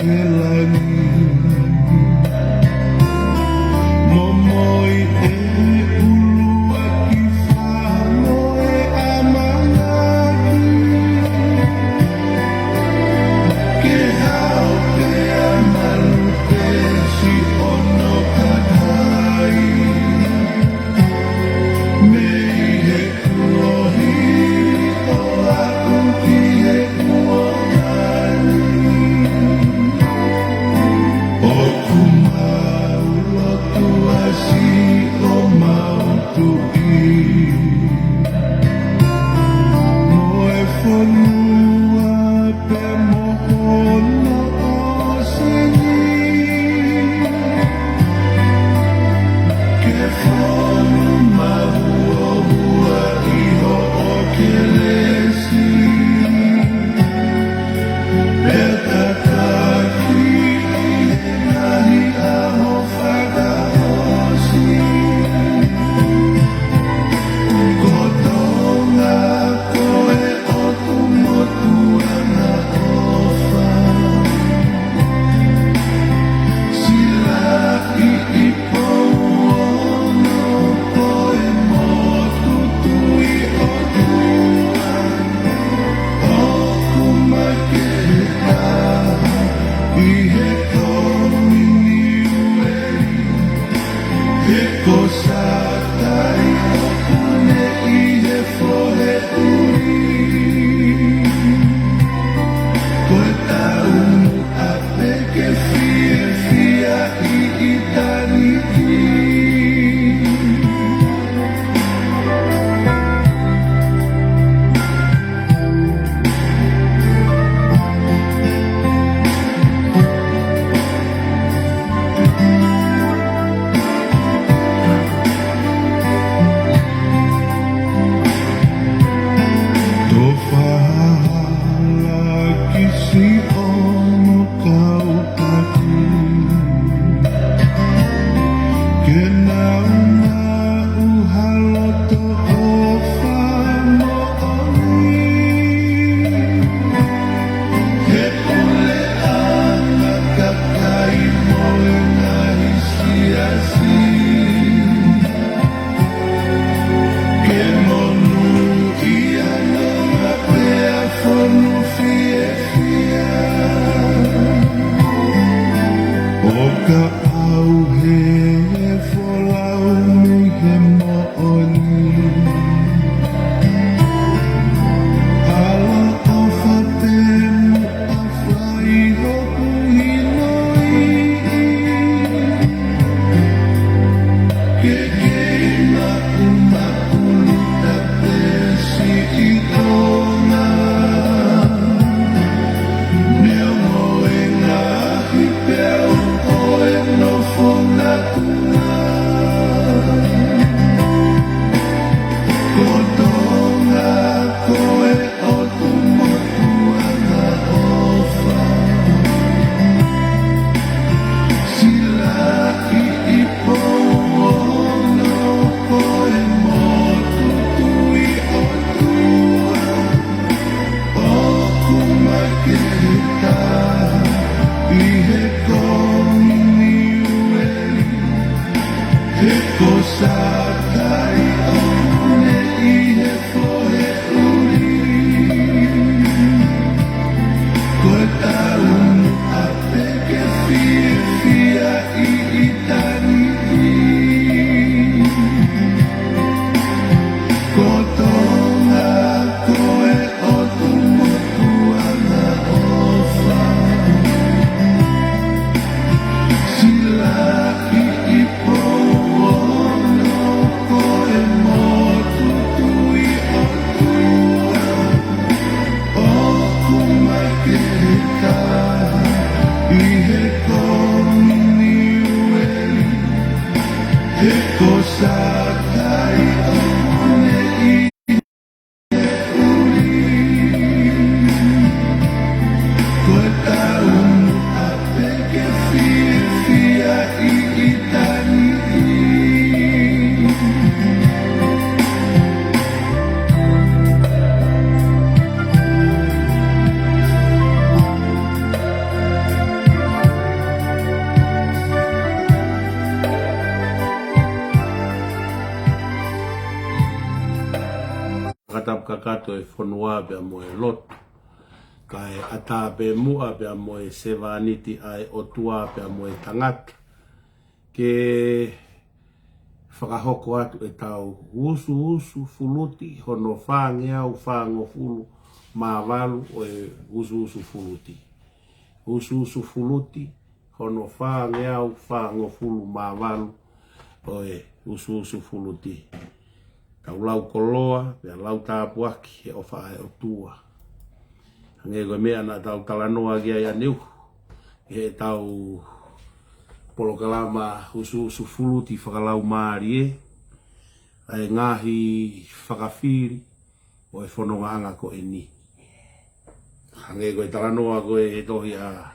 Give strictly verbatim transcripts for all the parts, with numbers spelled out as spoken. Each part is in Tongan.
he langi. Momoi e ʻuluaki fā mo e ʻamanaki. Ke hao pea malu pē siʻono kakai. Mei he kuohili ʻo aʻu ki he kuonga ni. ʻOku mau lotua siʻomau Tuʻi. Mo e fonua pea mo hono ʻōseni. Ke fonu mahuohua ʻi hoʻo kelesi. Pea tataki ʻi he ngaahi ʻaho fakaʻosi. Ko Tonga ko e ʻotu motuʻa ʻofa. Silaʻi ʻi Pouono ko e motu tui ʻotua. ʻOku makehe taha ʻi he Kominiueli. He ko Satai ʻoku ne ʻi he foheʻuli. Ko e taumuʻa pē ke fiefia ʻi ʻitāniti. Tofa hala ki siʻono kau taki. Ke nau maʻu ha loto ʻofa moʻoni. He puleʻanga kakai mo e ngaahi siasi. Ke monūʻia Tonga pea fonu fiefia. ʻO ka ʻauhē e folau mei he moʻoni. ʻAloʻofa pē muʻa fai hoku hinoiʻi. Ke kei maʻumaʻuluta pē siʻi Tonga. Neongo e ngaahi peau ʻo e nofo natunga. Ko Tonga ko e ʻotu motuʻa ʻofa. Silaʻi ʻi Pouono ko e motu tui ʻotua. ʻOku makehe taha ʻi he Kominiueli. He ko Satai ʻoku ne ʻi he foheʻuli. Ko e taumuʻa pē ke fiefia ʻi ʻitāniti. Ko Tonga ko e ʻotu motuʻa ʻofa. Silaʻi ʻi Pouono ko e motu tui ʻotua. ʻOku makehe taha ʻi he Kominiueli. He ko Satai ʻoku ne ʻi he ʻuli. Ko e taumuʻa pē ke fiefia ʻi ʻitāniti. kakato e fonua pea mo e lotu, kae ʻatā pē muʻa pea mo e sevāniti ʻa e ʻOtua pea mo e tangata, ke fakahoko atu ʻetau usuusu fuluti hono fāngeau fāngofulu mā valu ʻo e usuusu fuluti. Usuusu fuluti hono fāngeau fāngofulu mā valu ʻo e usuusu fuluti. Tau lau koloa, pea lau tāpuaki he ʻofa ʻa e ʻOtua. Hangē ko e meʻa naʻa tau talanoa ki ai ʻaneuhu, heʻetau polokalama usuusu fuluti fakalaumālie, ʻa e ngaahi fakafili ʻo e fonongaʻanga ko eni. Hangē ko e talanoa ko ē he tohi ʻa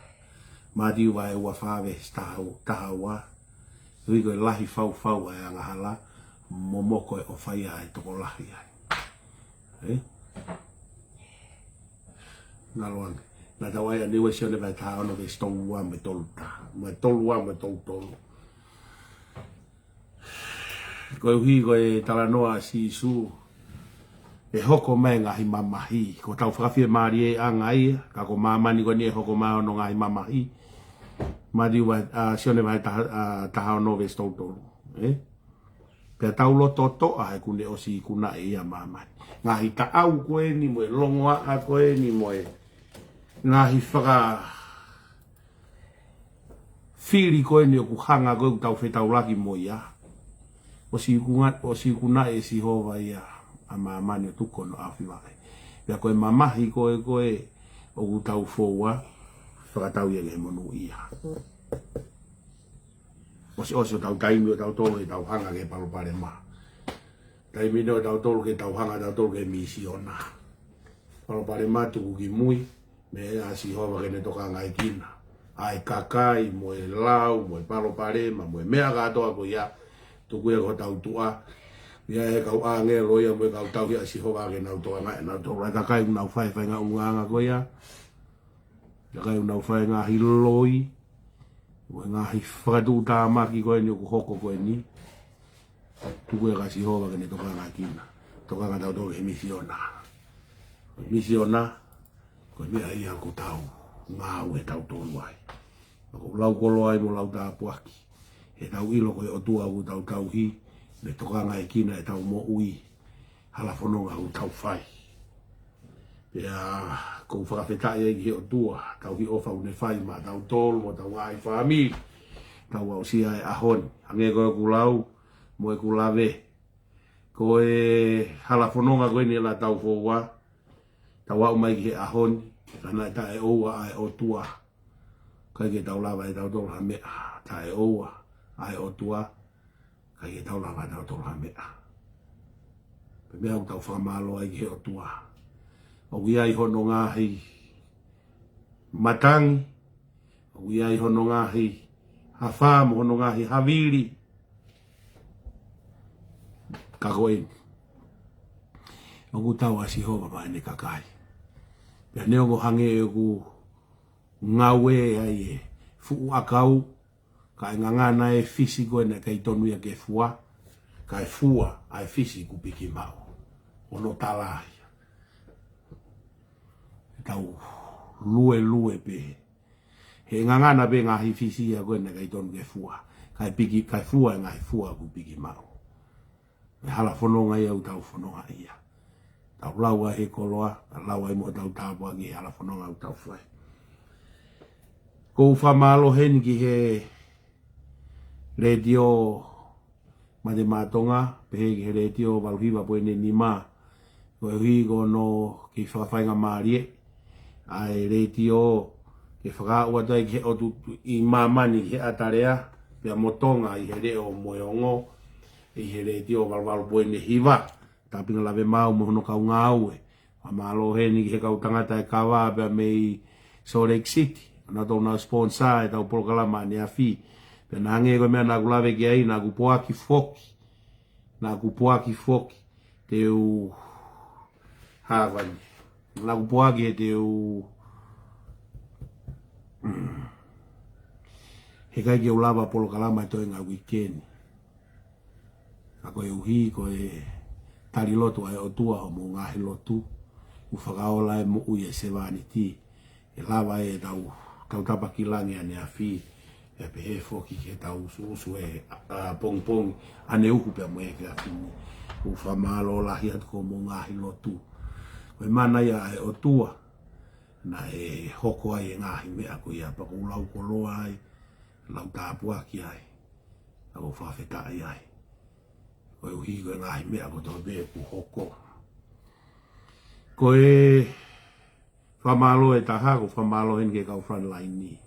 Mātiu vahe ua fā veesi taha ua, taha ua. Ui ko e lahi faufau ʻa e angahala, momoko e ʻofa ia ʻa e tokolahi ai. Ē? Ngalo ange. Naʻa tau ʻai ʻaneuhu ʻa Sione vahe taha ono veesi tolu ua mo e tolu taha. Mo e tolu ua mo e tolu tolu. Koeʻuhi ko e talanoa ʻa Sīsū, ʻe hoko mai e ngaahi mamahi. Ko hotau fakafiemālieʻanga ia, ka ko māmani ko eni ʻe hoko mai hono ngaahi mamahi. Mātiu vahe, ʻa, Sione vahe taha, ʻa, taha ono veesi tolu tolu. Ē? Pea tau loto toʻa he kuo ne ʻosi ikunaʻi ia ʻa māmani. Ngaahi taʻau ko eni mo e longoaʻa ko eni mo e ngaahi faka fili ko eni ʻoku hanga ko ē ʻoku tau fetaulaki mo ia. ʻOsi ikuna-, ʻosi ikunaʻi ʻe Sihova ia ʻa māmani ʻo tuku hono ʻaofi vaʻe. Pea ko e mamahi ko ē ko ē ʻoku tau foua, fakatau ia ke monūʻia. ʻOsi, ʻosi ʻo tau taimi ʻo tau tolu ʻe tau hanga ke palopalema. Taimi ʻe tau tolu ke tau hanga tau tolu ke misiona. Palopalema tuku ki mui, meʻa ʻa Sihova ke ne tokangaekina. ʻA e kakai, mo e lau, mo e palopalema, mo e meʻa kātoa ko ia, tuku ia ko hotau tuʻa. Ia ʻe kau ʻāngelo ia mo e kau tauhi ʻa Sihova ke nau tokangaʻi ʻenau tolu. ʻA e kakai ʻoku nau fai e faʻahinga ʻulungaanga ko ia. Kakai ʻoku nau fai e ngaahi loi, mo e ngaahi fakatuʻutāmaki ko eni ʻoku hoko ko eni. Tuku ia kia Sihova ke ne tokangaekina. Tokanga tau tolu he misiona. Misiona, ko e meʻa ia ʻoku tau ngāue tau tolu ai. Ko e lau koloa ai mo lau tāpuaki. He tau ʻilo ko e ʻOtua ʻoku tau tauhi, ne tokangaekina ʻetau moʻui, hala fononga ʻoku tau fai. Pea ʻoku ou fakafetaʻi ai ki he ʻOtua, tauhi ʻofa ʻoku ne fai maʻa tautolu, mo hotau ngaahi fāmili, tau aʻusia e ʻaho ni. Hangē ko ʻeku lau, mo ʻeku lave. Ko e hala fononga ko eni naʻa tau foua, tau aʻu mai ki he ʻaho ni, ka naʻe taʻeʻoua ʻa e ʻOtua, ʻikai ke tau lava ʻe tautolu ha meʻa. Taʻeʻoua ʻa e ʻOtua, ʻikai ke tau lava ʻe tautolu ha meʻa. Pea meʻa ʻoku tau fakamālō ai ki he ʻOtua. ʻOku ʻi ai hono ngaahi matangi, ʻoku ʻi ai hono ngaahi afā mo hono ngaahi havili. Ka ko eni, ʻoku tau ʻa Sihova maʻa ʻene kakai. Pea neongo hangē ʻoku ngāue ai e fuʻu ʻakau, ka e ngangana e fisi ko ē naʻe ʻikai tonu ia ke fua, kae fua ʻa e fisi kuo piki maʻu. Hono tala ia. Tau luelue pē. He ngangana pē ngaahi fisi ia ko ē naʻe ʻikai tonu ke fua. Kae piki, kae fua e ngaahi fua kuo piki maʻu. E hala fononga ia ʻoku tau fononga ia. Tau lau ai he koloa, tau lau ai mo tau tāpuaki he hala fononga ʻoku tau fai. ʻOku ou fakamālō heni ki he Letiō Mate Maʻa Tonga, pehē ki he Letiō valu hiva poini nima. Koeʻuhi ko hono kei fakafaingamālie ʻa e letiō ke fakaaʻu atu ai ki he ʻotu ʻi māmani ki he ʻAtalea, pea mo Tonga ʻi he leʻo mo e ongo, ʻi he Letiō valu valu poini hiva. Tāpinga lave maau mo hono kau ngāue. Fakamālō heni ki he kau tangata e kava pea mei Salt Lake City. Naʻa nau sponsor ʻetau polokalama ʻaneafi. Pea naʻe hangē ko e meʻa naʻa ku lave ki ai, naʻa ku poaki foki. Naʻa ku poaki foki. Te u hāvani. Naʻa ku poaki he te u, mm. He ʻikai ke u lava polokalama ʻi he toenga uike ni. Ka koeʻuhi ko e Tali lotu ʻa e ʻOtua ʻo mo ngaahi lotu. ʻOku fakaola e moʻui e sevāniti. ʻE lava e tau, tau tapa ki langi ʻaneafi. ʻE pehē foki ke tau usuusu e, ʻa, pongipongi ʻaneuhu pea mo e efiafi ni. ʻOku fakamālō lahi atu ko mo ngaahi lotu. Ko e mana ia ʻa e ʻOtua. Naʻe hoko ai e ngaahi meʻa ko ia pea ʻoku ou lau koloa ai, lau tāpuaki ai, ʻoku ou fakafetaʻi ai. Koeʻuhi ko e ngaahi meʻa kotoa pē ʻoku hoko. Ko e fakamālō ʻe taha, ʻoku ou fakamālō heni ki he kau frontline ni.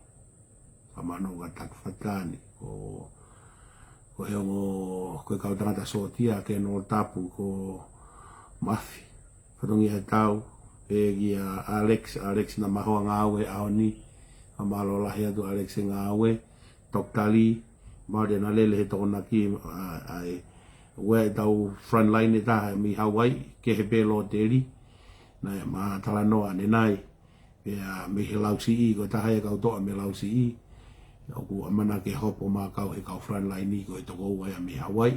Fakamālō ka taku fatani, ko, ko e ongo, ko e kau tangata sōtia, Kenolo Tapu, ko Mafi. Fatongia he tau, pea kia Alex, Alex naʻa ma hoa ngāue he ʻaho ni, fakamālō lahi atu Alex he ngāue, Toketā Lee, Martin Alele he Tokonaki, ʻa, ʻa e, ʻa e tau frontline ʻe taha mei Hawaii, Kehepe Loteli, naʻa ma talanoa ʻanenai, pea mei he Lausiʻi, ko e taha e kau toʻa mei Lausiʻi, ʻoku ʻamanaki ke hopo mai kau he kau frontline ni ko e tokoua ia mei Hawaii.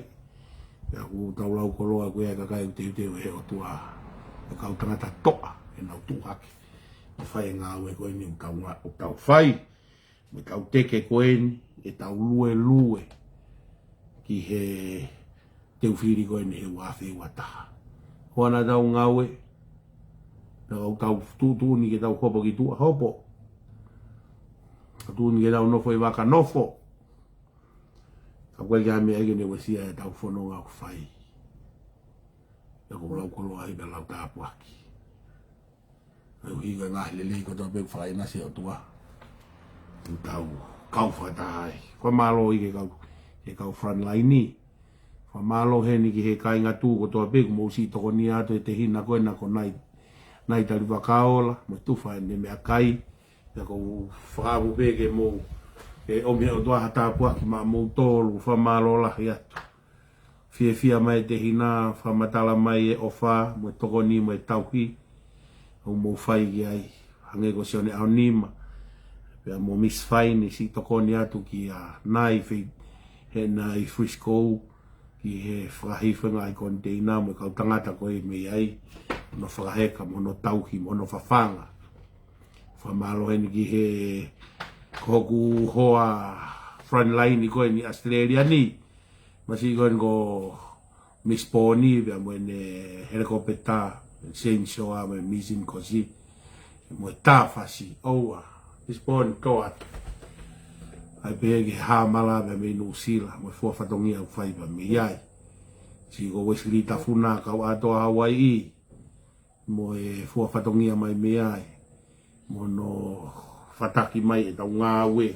Pea ʻoku tau lau koloa ko e kakai ʻoku teuteu ʻe he ʻOtua, e kau tangata toʻa, ʻenau tuʻu hake. ʻO fai e ngāue ko eni ʻoku tau nga-, ʻoku tau fai, mo e tau teke ko eni, ʻe tau luelue, ki he teu fili ko eni he ua afe ua taha. Ko ʻena tau ngāue, pea ʻoku tau tuʻutuʻuni ke tau hopo ki tuʻa hopo. Tuʻutuʻuni ke tau nofo ʻi vaka nofo. Ka ʻoku ʻikai ke ʻi ai ha meʻa ia ke ne uesia e tau fononga ʻoku fai. Pea ʻoku ou lau koloa ai pea lau tāpuaki. Koeʻuhi ko e ngaahi lelei kotoa pē ʻoku fakaʻinasi ʻe he ʻOtua. ʻOku tau kau fakataha ai. Fakamālō ki he kau, ki he kau frontline ni. Fakamālō heni ki he kāinga tuʻu kotoa pē ʻoku mou siʻi tokoni atu he tehina ko ena ko Nai, Nai Talivakaola, mo e tufa ʻene meʻakai. Pea ʻoku ou fakaʻamu pē ke mou, ke ʻomi ʻe he ʻOtua ha tāpuaki maʻamoutolu, fakamālō lahi atu. Fiefia mai e tehina, fakamatala mai e ʻofa, mo e tokoni, mo e tauhi. ʻOku mou fai ki ai, hangē ko Sione ʻAonima. Pea mo Miss Faini, siʻi tokoni atu kia Nai, fei, he Nai Frisco, ki he fakahifo e ngaahi koniteina mo e kau tangata ko ē mei ai, hono fakaheka, mo hono tauhi, mo hono fafanga. Fakamālō heni ki he, ko hoku hoa frontline ko eni Australia ni. Masiʻi ko eni ko Miss Poni, pea mo ʻene helikopeta, Saint Shoa, mo e Miss Nkosi, mo e Tafasi, ʻoua, Miss Poni, toa. ʻAi pē ki he Hāmala, pea mei Nuʻusila, mo e fua fatongia ʻoku fai pea mei ai. Siʻi ko Wesley Tafuna, kau ʻatoa Hawaii, mo e fua fatongia mai mei ai, mo hono fataki mai e tau ngāue,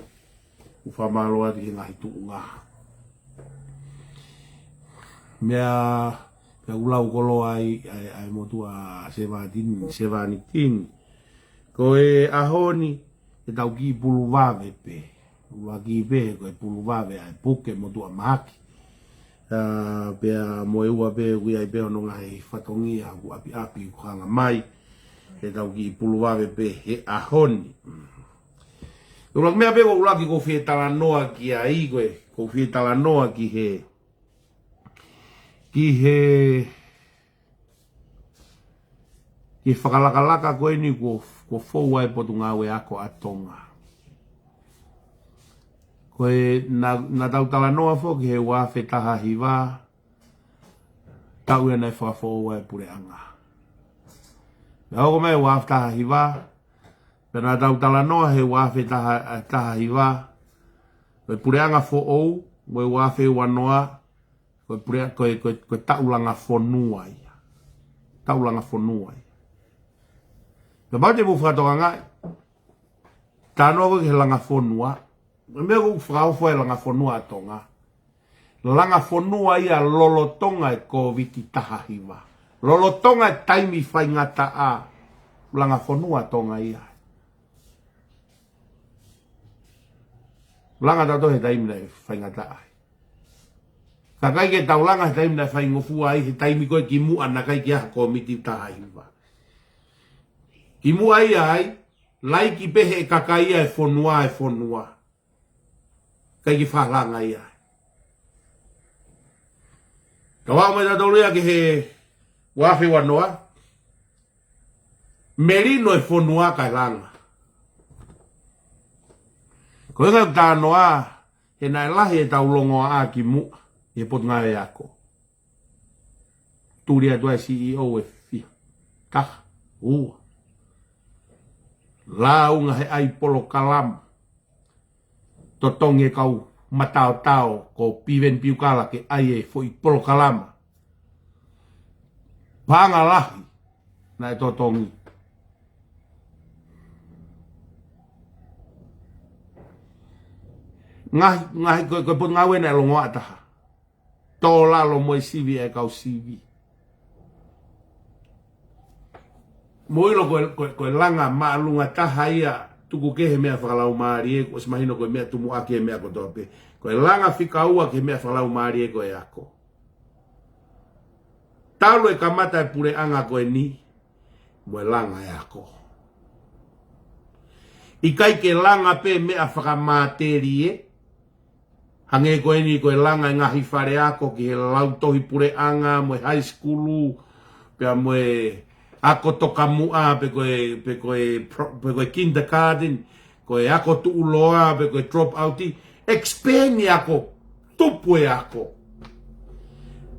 ʻoku fakamālō atu ki he ngaahi tuʻunga. Meʻa, meʻa ʻoku lau koloa ai, ʻa e, ʻa e motuʻa sevānitini, sevānitini. Ko e ʻaho ni, ʻe tau kiʻi pulu vave pē. ʻUluaki pē, ko e pulu vave ʻa e puke motuʻa mahaki. ʻA, pea mo e ua pē, ʻoku ʻi ai pē hono ngaahi fatongia ʻoku ʻapiʻapi ʻoku hanga mai. ʻE tau kiʻi pulu vave pē he ʻaho ni. ʻUluaki meʻa pē ʻoku ʻuluaki ʻoku ou fie talanoa ki ai ko e, ʻoku ou fie talanoa ki he, ki he, ki he fakalakalaka ko eni kuo, kuo fou ai e Potungāue Ako ʻa Tonga. Ko e naʻa, naʻa tau talanoa foki he ua afe taha hiva, taʻu ia naʻe fakafoʻou ai e puleʻanga. Naʻe hoko mai ua afe taha hiva, pea naʻa tau talanoa he ua afe taha, taha hiva, ko e puleʻanga foʻou, mo e ua afe ua noa, ko e pule-, ko e, ko e, ko e taʻu langa fonua ia. Taʻu langa fonua ia. Pea mau te mou fakatokangaʻi, talanoa ko ē ki he langa fonua, meʻa ʻoku fakaofo ai e langa fonua ʻa Tonga. Langa fonua ia lolotonga e Kōviti taha hiva. Lolotonga e taimi faingataʻa, langa fonua ʻa Tonga ia. Langa tautolu he taimi naʻe faingataʻa ai. Ka ʻikai ke tau langa he taimi naʻe faingofua ai, he taimi ko ē kimuʻa naʻe ʻikai ke ʻi ai ha Kōviti taha hiva. Kimuʻa ia ai, laiki pē he kakai ia e fonua, e fonua. ʻIkai ke fakalanga ia ai. Ka ʻoku ʻomai tautolu ia ki he ua afe ua noa, melino e fonua kae langa. Ko e ngaahi tānoa, he naʻe lahi ʻetau longoaʻa ki muʻa, he Potungāue Ako. Tuli atu ai C E O ʻe fiha, taha, ua. Lāunga he ʻai polokalama. Totongi e kau mataotao ko Piveni Piukala ke ʻai e foʻi polokalama. Paʻanga lahi naʻe totongi. Ngaahi, ngaahi ko, ko e Potungāue naʻe longoaʻa taha. Tō lalo mo e sivi e kau sivi. Mou ʻilo ko e, ko e, ko e langa māʻolunga taha ia tuku kehe meʻa fakalaumālie, kuo ʻosi mahino ko e meʻa tumuʻaki e meʻa kotoa pē. Ko e langa fika ua ki he meʻa fakalaumālie ko e ako. Talu e kamata e puleʻanga ko eni, mo e langa e ako. ʻIkai ke langa pē meʻa fakamatelie, hangē ko eni ko e langa e ngaahi fale ako ki he lautohi puleʻanga mo e high school, pea mo e ako tokamuʻa pe ko e, pe ko e pro-, pe ko e kindergarten, ko e ako tuʻuloa pe ko e drop out, expand e ako, tupu e ako.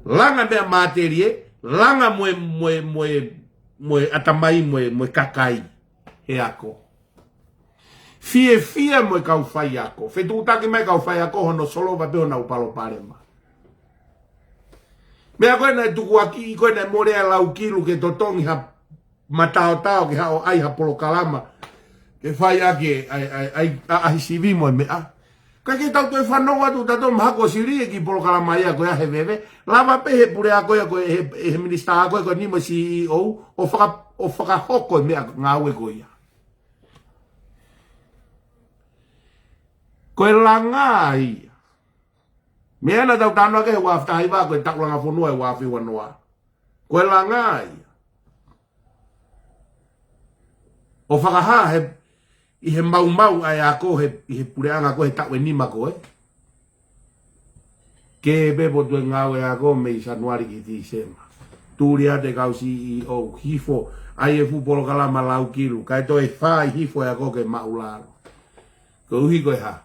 Langa meʻa matelie, langa mo e, mo e, mo e, mo e ʻatamai mo e, mo e kakai he ako. Fiefia mo e kau faiako. Fetuʻutaki mai kau faiako hono solova pē honau palopalema. Meʻa ko ē naʻe tukuakiʻi ko ē naʻe mole ai Laukilu ke totongi ha mataotao ke haʻu ʻai ha polokalama ke fai ʻaki e, ʻai, ʻai, ʻai, ʻaʻahi sivi mo e meʻa. Ka ke tau toe fanongo atu tautolu mahalo ko e sili e kiʻi polokalama ia ko ia he veve. Lava pē he puleako ia ko e, he, he minisitā ako ia ko eni mo e C E O, ʻo faka-, ʻo fakahoko e meʻa ngāue ko ia. Ko e langa ia. Meʻa naʻa tau talanoa ki ai he ua afe taha hiva ko e taʻu langa fonua he ua afe ua noa. Ko e langa ia. ʻO fakahā he, ʻi he maumau ʻa e ako he, ʻi he puleʻanga ko ē he taʻu ʻe nima ko ē. Ke pē Potungāue Ako mei Sānuali ki Tīsema. Tuli atu e kau C E O, hifo, ʻai e fuʻu polokalama Laukilu, kae toe fai hifo e ako ke māʻulalo. Koeʻuhi ko e hā?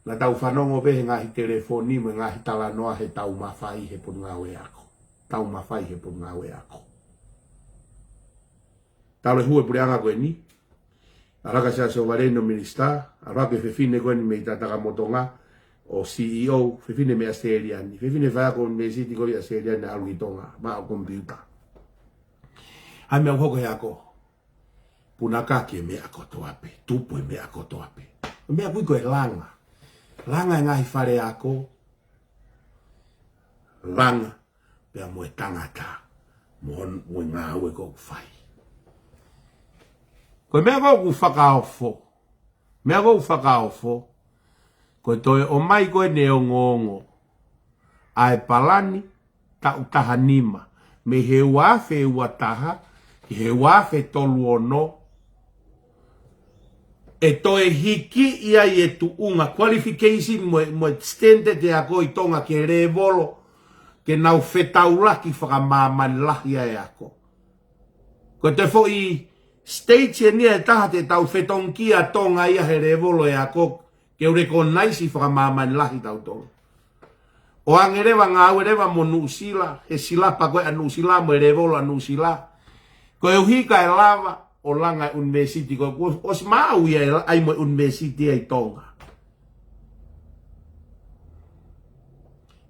Naʻa tau fanongo pē he ngaahi telefoni mo e ngaahi talanoa he tau mafai he Potungāue Ako. Tau mafai he Potungāue Ako. Talu e hū e puleʻanga ko eni. ʻAlu hake Siaosi Valeni ʻo minisitā, ʻalu hake e fefine ko eni mei Takamotonga ʻo C E O, fefine mei ʻAositelēlia ni. Fefine faiako ʻunivēsiti ko ia ʻAositelēlia ni ʻalu ki Tonga, maʻu komipiuta. ʻAi meʻa ʻoku hoko he ako. Punakaki e meʻa kotoa pē, tupu e meʻa kotoa pē. Meʻa ʻoku ui ko e langa. Langa e ngaahi fale ako. Langa, pea mo e tangata, mo hon-, mo e ngāue ʻoku fai. Ko e meʻa ʻoku fakaofo. Meʻa ʻoku fakaofo. Ko e toe ʻomai ko ē ne ongoongo ʻa e palani, taʻu taha nima, mei he ua afe ua taha ki he ua afe tolu ono, ʻe toe hiki ia ʻi e tuʻunga qualification mo e, mo e standard e ako ʻi Tonga ki he lēvolo ke nau fetaulaki fakamāmani lahi ai e ako. Ko e toe foʻi stage eni ia ʻe taha te tau fetongi ʻa Tonga ia he lēvolo e ako, ke u recognize fakamāmani lahi tautolu. ʻO hangē leva ngāue leva mo Nuʻusila, he silapa ko ē ʻa Nuʻusila mo e lēvolo ʻa Nuʻusila. Koeʻuhi kae lava ʻo langa e ʻunivēsiti ko ē, kuo ʻosi maʻu ia e la-, ʻai mo e ʻunivēsiti ʻi Tonga.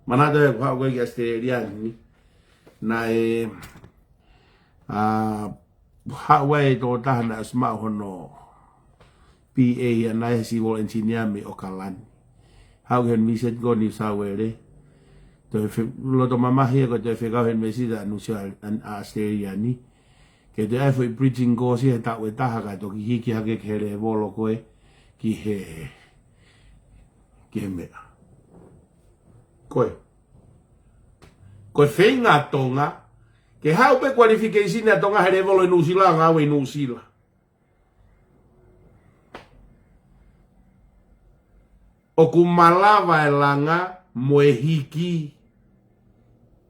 Manatu ē, ʻeku haʻu ko ē ki ʻAositelēlia ni. Naʻe, ʻa, haʻu ai e tokotaha naʻe ʻosi maʻu hono B A ia naʻe he civil engineer mei ʻAokalani. Haʻu ki he University ko New South Wales. Toe fe-, loto mamahi ia ko e toe fekau he University ʻa Nuʻusila, ʻa, ʻa ʻAositelēlia ni. Ke toe ʻai foʻi bridging course he taʻu ʻe taha kae toki hiki hake ki he lēvolo ko ē ki he, ki he meʻa. Ko e. Ko e feinga ʻa Tonga, ke haʻu pē qualification ʻa Tonga he lēvolo ʻi Nuʻusila, ngāue ʻi Nuʻusila. ʻOku malava e langa mo e hiki,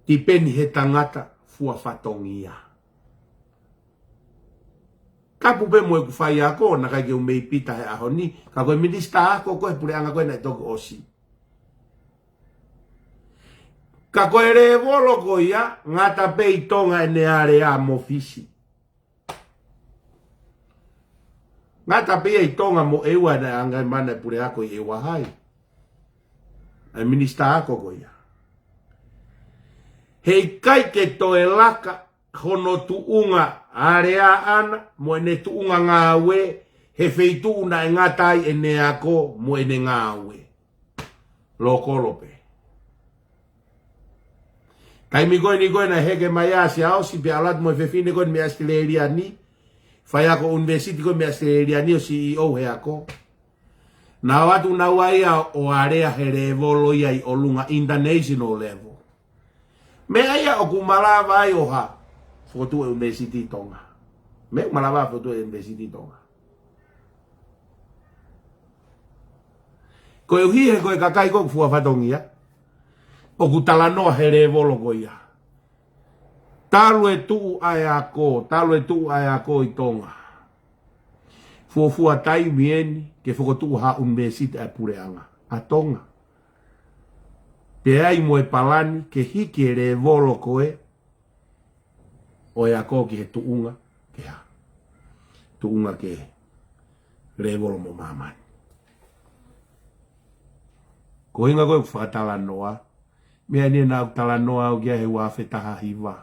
tipeni he tangata, fua fatongia. Tapu pē mo ʻeku faiako, naʻe ʻikai ke u mei pita he ʻaho ni, ka ko e minisitā ako ko e puleʻanga ko ē naʻe toki ʻosi. Ka ko e lēvolo ko ia, ngata pē ʻi Tonga ʻene alea mo Fisi. Ngata pē ia ʻi Tonga mo ʻEua naʻe anga mana e puleako ʻi ʻEua hai. ʻA e minisitā ako ko ia. Heʻikai ke toe laka hono tuʻunga alea ʻana mo ʻene tuʻunga ngāue he feituʻu naʻe ngata ai ʻene ako mo ʻene ngāue. Lōkolo pē. Taimi ko eni ko ē naʻe heke mai ai ʻa Siaosi pea ʻalu atu mo e fefine ko eni mei ʻAositelēlia ni. Faiako ʻunivēsiti ko ē mei ʻAositelēlia ni ʻo C E O he ako. Naʻe ō atu naua ia ʻo alea he lēvolo ia ʻi ʻolunga international level. Meʻa ia ʻoku malava ai ʻo ha fokotuʻu e ʻunivēsiti Tonga. Meʻa ʻoku malava fokotuʻu e ʻunivēsiti Tonga. Koeʻuhi he ko e kakai ko ē ʻoku fua fatongia, ʻoku talanoa he lēvolo ko ia. Talu e tuʻu ʻa e ako, talu e tuʻu ʻa e ako ʻi Tonga. Fuofua taimi eni ke fokotuʻu ha ʻunivēsiti ʻa e puleʻanga ʻa Tonga. Pea ʻi ai mo e palani ke hiki e lēvolo ko ē ʻo e ako ki he tuʻunga, ke hā? Tuʻunga ke lēvolo mo māmani. Ko e ʻuhinga ko ē ʻeku fakatalanoa, meʻa ni naʻa ku talanoa au ki ai he ua afe taha hiva.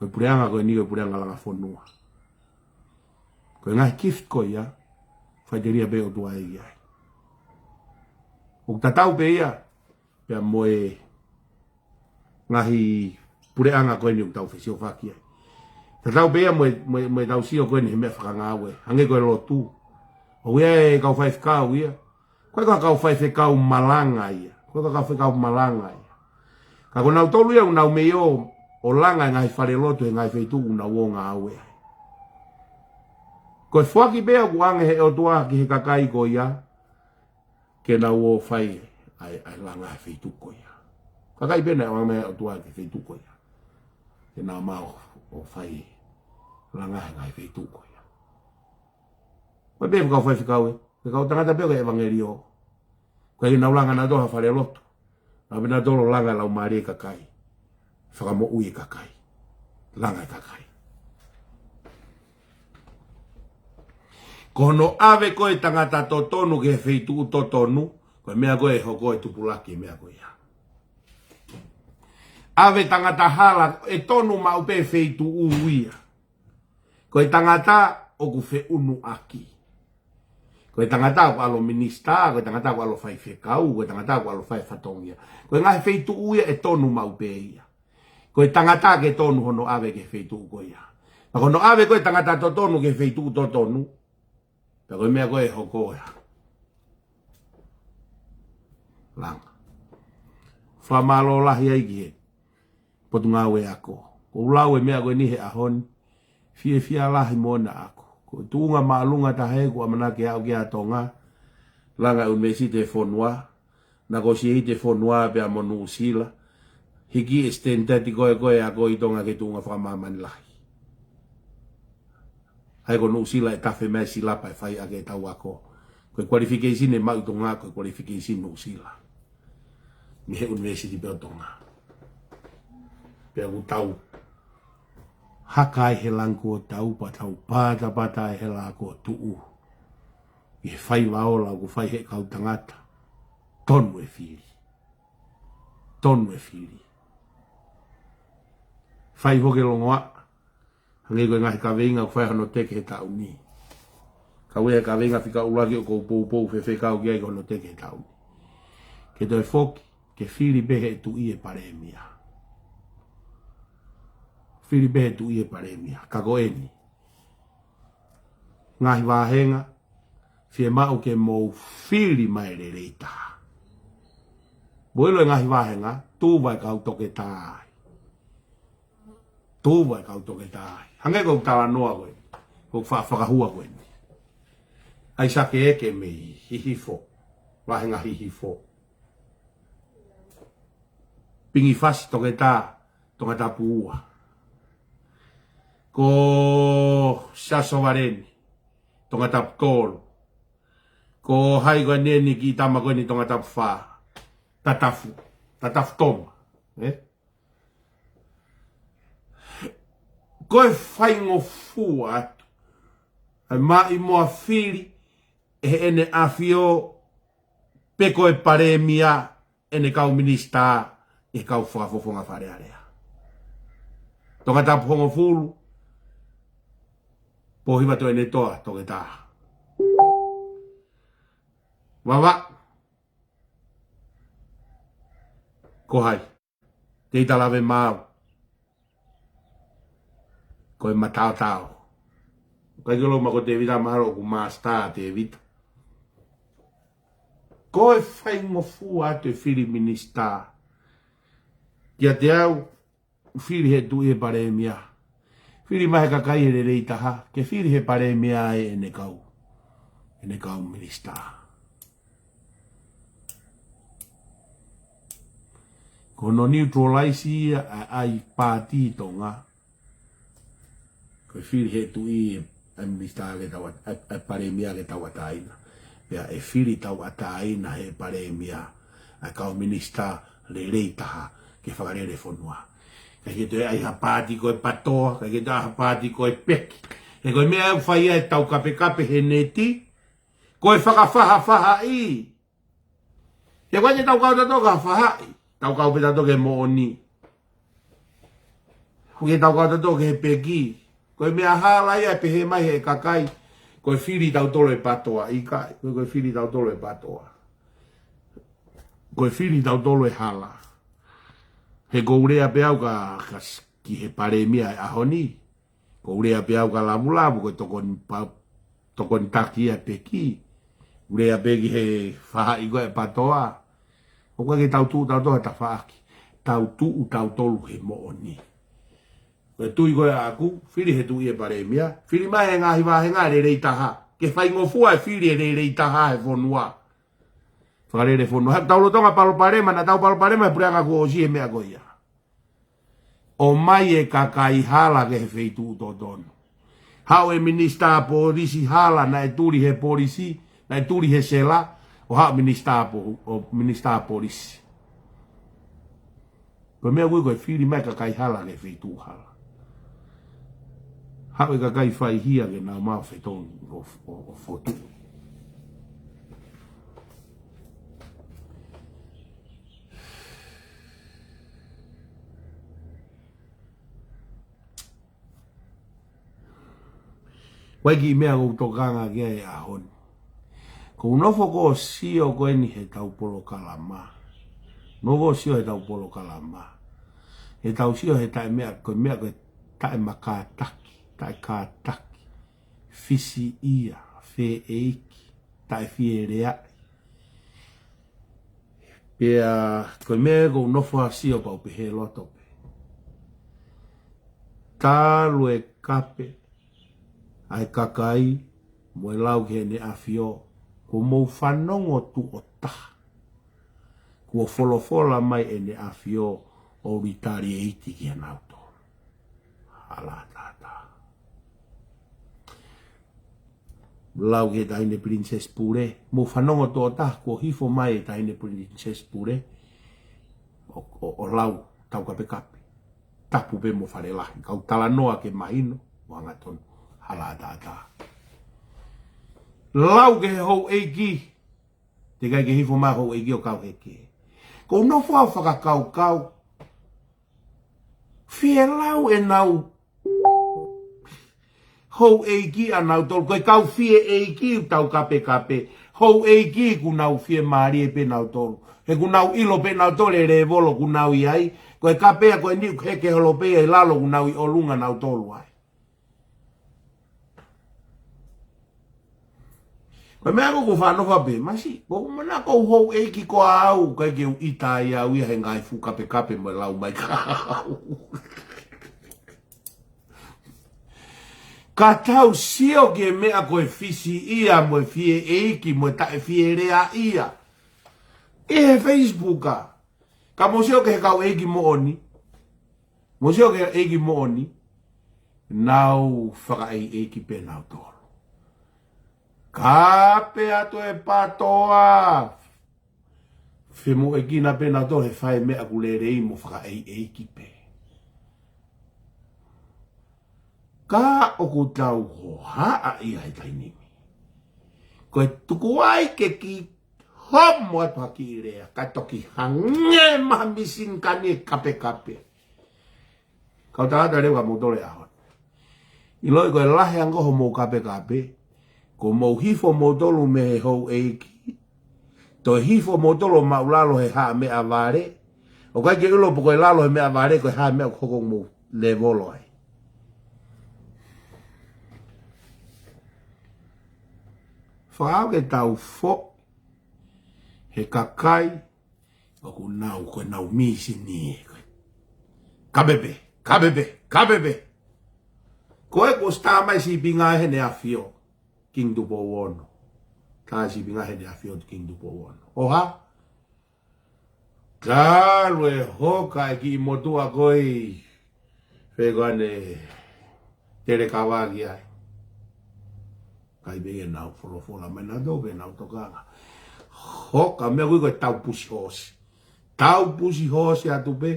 Ko e puleʻanga ko eni ko e puleʻanga langa fonua. Ko e ngaahi gift ko ia, faʻiteliha pē ʻOtua ʻe ʻi ai. ʻOku tatau pē ia, pea mo e ngaahi puleʻanga ko eni ʻoku tau fesiofaki ai. Tatau pē ia mo e, mo e, mo e tau sio ko eni he meʻa fakangāue. Hangē ko e lotu. ʻOku ʻi ai e kau faifekau ia. Ko e kau faifekau malanga ia. Ko e kau faifekau malanga ia. Ka ko nautolu ia ʻoku nau mei ō, ʻo langa e ngaahi falelotu he ngaahi feituʻu ʻoku nau ō ngāue ai. Ko e foaki pē ʻoku ʻange he ʻOtua ki he kakai ko ia, ke nau ō fai ʻa e, ʻa e langa he feituʻu ko ia. Kakai pē naʻe ʻange mai he ʻOtua ki he feituʻu ko ia. Ke nau ō mai ʻo fai langa he ngaahi feituʻu ko ia. Ko e pē kau faifekau ē, ko e kau tangata pē ko e ʻevangeliō. Ko e nau langa nautolu ha falelotu. Nau pē nautolu langa e laumālie e kakai. Fakamoʻui e kakai. Langa e kakai. Ko hono ʻave ko ē tangata totonu ki he feituʻu totonu, ko e meʻa ko ē ʻe hoko e tupulaki e meʻa ko ia. ʻAve tangata hala, ʻe tonu maʻu pē feituʻu ia. Ko e tangata ʻoku feʻunuʻaki. Ko e tangata ʻoku ʻalu ʻo minisitā, ko e tangata ʻoku ʻalu ʻo faifekau, ko e tangata ʻoku ʻalu ʻo fai e fatongia. Ko e ngaahi feituʻu ia ʻe tonu maʻu pē ia. Ko e tangata ke tonu hono ʻave ki he feituʻu ko ia. Pea ko hono ʻave ko ē tangata totonu ki he feituʻu totonu. Pea ko e meʻa ko ē ʻe hoko ia. Langa. Fakamālō lahi ai ki he Potungāue Ako. Ko u lau e meʻa ko eni he ʻaho ni. Fiefia lahi mo ʻena ako. Ko e tuʻunga māʻolunga taha ē ʻoku ʻamanaki au ki ai ʻa Tonga. Langa e ʻunivēsiti he fonua. Naʻa ko Siaosi he fonua pea mo Nuʻusila. Hiki e standard ko ē ko ē ako ʻi Tonga ki he tuʻunga fakamāmani lahi. ʻA ia ko Nuʻusila ʻe tafe mai e silapa ʻe fai ʻaki ʻetau ako. Ko e qualification ʻe maʻu ʻi Tonga, ko e qualification Nuʻusila. Mei he ʻunivēsiti pē ʻo Tonga. Pea ʻoku tau haka ai he langi kuo tau pea tau patapata ai he laʻā kuo tuʻu. ʻI he faiva ola ʻoku fai he kau tangata. Tonu e fili. Tonu e fili. Fai hoke longoaʻa. Hangē ko e ngaahi kaveinga ʻoku fai hono teke he taʻu ni. Kau e kaveinga fika ʻuluaki ʻoku ou poupou fefeka au ki ai ko hono teke he taʻu ni. Ke toe foki, ke fili pē he tuʻi e palēmia. Fili pē he tuʻi e palēmia. Ka ko eni. Ngaahi vāhenga, fiemaʻu ke mou fili mai lelei taha. Mou ʻilo e ngaahi vāhenga, tuva e kau toketā ai. Tuva e kau toketā ai. Hangē ko e talanoa ko ē. Ko e fa-, fakahua ko eni. ʻAisake Eke mei Hihifo. Vāhenga Hihifo. Pingi Fasi toketā. Tongatapu ua. Ko Siaosi Sovaleni, Tongatapu tolu. Ko hai ko eni, eni kiʻi tama ko eni, Tongatapu fā. Tatafu, Tatafu Tonga. Eh? Ko e faingofua atu ʻa e maʻimoa fili ʻe Heʻene ʻAfio pe ko e Palēmia ʻene kau minisitā ʻi he kau fakafofonga Fale Alea. Tongatapu hongofulu, Pōhiva Toʻene Toa, Toketā. Vavaʻu. Ko hai? Tēvita Lavemaau. Ko e mataotao. ʻIkai ke u lau mai ko Tēvita, mahalo ʻoku māsitā ʻa Tēvita. Ko e faingofua atu e fili minisitā. Kiate au, fili he Tuʻi he Palēmia. Fili mai he kakai he lelei taha, ke fili he Palēmia ʻe ʻene kau, ʻene kau minisitā. Ko hono neutralize ia ʻa e, ʻa e paati Tonga. Ko e fili he Tuʻi ʻa e minisitā ke tauʻa-, ʻa e, ʻa e Palēmia ke tauʻatāina. Pea ʻe fili tauʻatāina he Palēmia ʻa e kau minisitā lelei taha ke fakalele fonua. ʻIkai ke toe ʻi ai ha paati ko e PATOA, ʻikai ke toe ʻi ai ha paati ko e peki. He ko e meʻa ʻoku fai ai e taukapekape he neti, ko e fakafahafahaʻi. He ʻoku ʻikai ke tau kau tautolu ki ha fahaʻi, tau kau pē tautolu ki he moʻoni. ʻOku ʻikai ke tau kau tautolu ki he peki. Ko e meʻa hala ia ʻe pehē mai he kakai, ko e fili tautolu e PATOA. ʻIkai, ko e, ko e fili tautolu e PATOA. Ko e fili tautolu e hala. He ʻoku ou lea pē au ka, ka s-, ki he Palēmia he ʻaho ni. ʻOku ou lea pē au ka lavulavu, ko e tokoni pa-, tokoni taki ia e peki. ʻOku ou lea pē ki he fahaʻi ko e PATOA. ʻOku ʻikai ke tau tuʻu tautolu he tafaʻaki. Tau tuʻu tautolu he moʻoni. Ko e tui ko ē ʻaʻaku, fili he Tuʻi e Palēmia, fili mai he ngaahi vāhenga lelei taha. Ke faingofua e fili e lelei taha he fonua. Fakalele fonua. He tau lolotonga palopalema, naʻa tau palopalema he puleʻanga kuo ʻosi he meʻa ko ia. ʻOmai e kakai hala ki he feituʻu totonu. Haʻu e minisitā polisi hala naʻe tuli he polisi, naʻe tuli he sela, ʻo haʻu minisitā po-, ʻo minisitā polisi. Ko e meʻa ʻoku ui ko e fili mai kakai hala ki he feituʻu hala. Haʻu e kakai faihia ke nau maʻu fetongi ʻo, ʻo, ʻo fotu. ʻOku ʻi ai e kiʻi meʻa ʻoku ou tokanga ki ai he ʻaho ni. ʻOku ou nofo ʻo sio ko eni he tau polokalama. Nofo ʻo sio he tau polokalama. He tau sio he taʻe meʻa ko e meʻa ko e taʻe makātaki, taʻe kātaki, fisiʻia, feʻeiki, taʻe fieleaʻi. Pea ko e meʻa ʻoku ou nofo ʻo sio pau pē he loto pē. Talu e kape ʻa e kakai mo e lau ki Heʻene ʻAfio, kuo mou fanongo tuʻo taha. Kuo folofola mai Heʻene ʻAfio ʻo retaliate kia nautolu. Hala tātā. Lau ki he Taʻahine Princess Pule, mou fanongo tuʻo taha kuo hifo mai e Taʻahine Princess Pule, ʻo, ʻo, ʻo lau taukapekape. Tapu pē mo Fale Lahi, kau talanoa ke mahino, mo hangatonu, hala tātā. Lau ki he houʻeiki, teʻeki ai ke hifo mai houʻeiki ʻo kau heke. ʻOku ou nofo ʻo fakakaukau, fie lau ʻenau houʻeiki ʻanautolu, ko e kau fie ʻeiki ʻoku taukapekape, houʻeiki ʻoku nau fiemālie pē nautolu. He ʻoku nau ʻilo pē nautolu e lēvolo ʻoku nau ʻi ai, ko e kape ia ko eni ʻoku heke holo pē ia ʻi lalo ʻoku nau ʻi ʻolunga nautolu ai. Ko e meʻa ʻoku ou fanongo pē, masiʻi, ʻoku ou manako houʻeiki ko au, ʻikai ke u ʻita ai au ia he ngaahi fuʻu kapekape mo e lau mai ka au. Ka tau sio ki he meʻa ko e fisiʻia mo e fie ʻeiki mo e taʻe fieleaʻia. ʻI he Facebook ā. Ka mou sio ki he kau ʻeiki moʻoni. Mou sio ki he ʻeiki moʻoni, nau fakaʻeiʻeiki pē nautolu. Kape atu e pātoa, femoʻuekina pē nautolu he fai meʻa ʻoku lelei mo fakaʻeiʻeiki pē. Ka ʻoku tau hohaʻa ia he taimi ni, ko e tuku ai ke kiʻi homo atu ha kiʻi lea, kae toki hangē mai ha mīsini kani e kapekape. Kau tangata leva moutolu he ʻaho ni, ʻiloʻi ko e lahi ange homou kapekape, ko mou hifo moutolu mei he houʻeiki, toe hifo moutolu ʻo maʻulalo he haʻa meʻavale, ʻoku ʻikai ke ʻilo pe ko e lalo he meʻavale ko e hā e meʻa ʻoku hoko, mou lēvolo ai. Fakaʻau ke tau foʻi he kakai ʻoku nau, ko ʻenau mīsini ē ko e kapekape, kapekape, kapekape. Ko e kuo ʻosi tā mai sīpinga ʻe heʻene ʻAfio Kingi Tupou Ono. Tā sīpinga ʻe heʻene ʻAfio Kingi Tupou Ono. ʻO hā? Talu e hoka e kiʻi motuʻa ko ē, fē ko ane, Telekava ki ai. ʻIkai pē ke nau folofola mai nautolu pe nau tokanga. Hoka, meʻa ko ē ko e tau pusi hoosi. Tau pusi hoosi atu pē.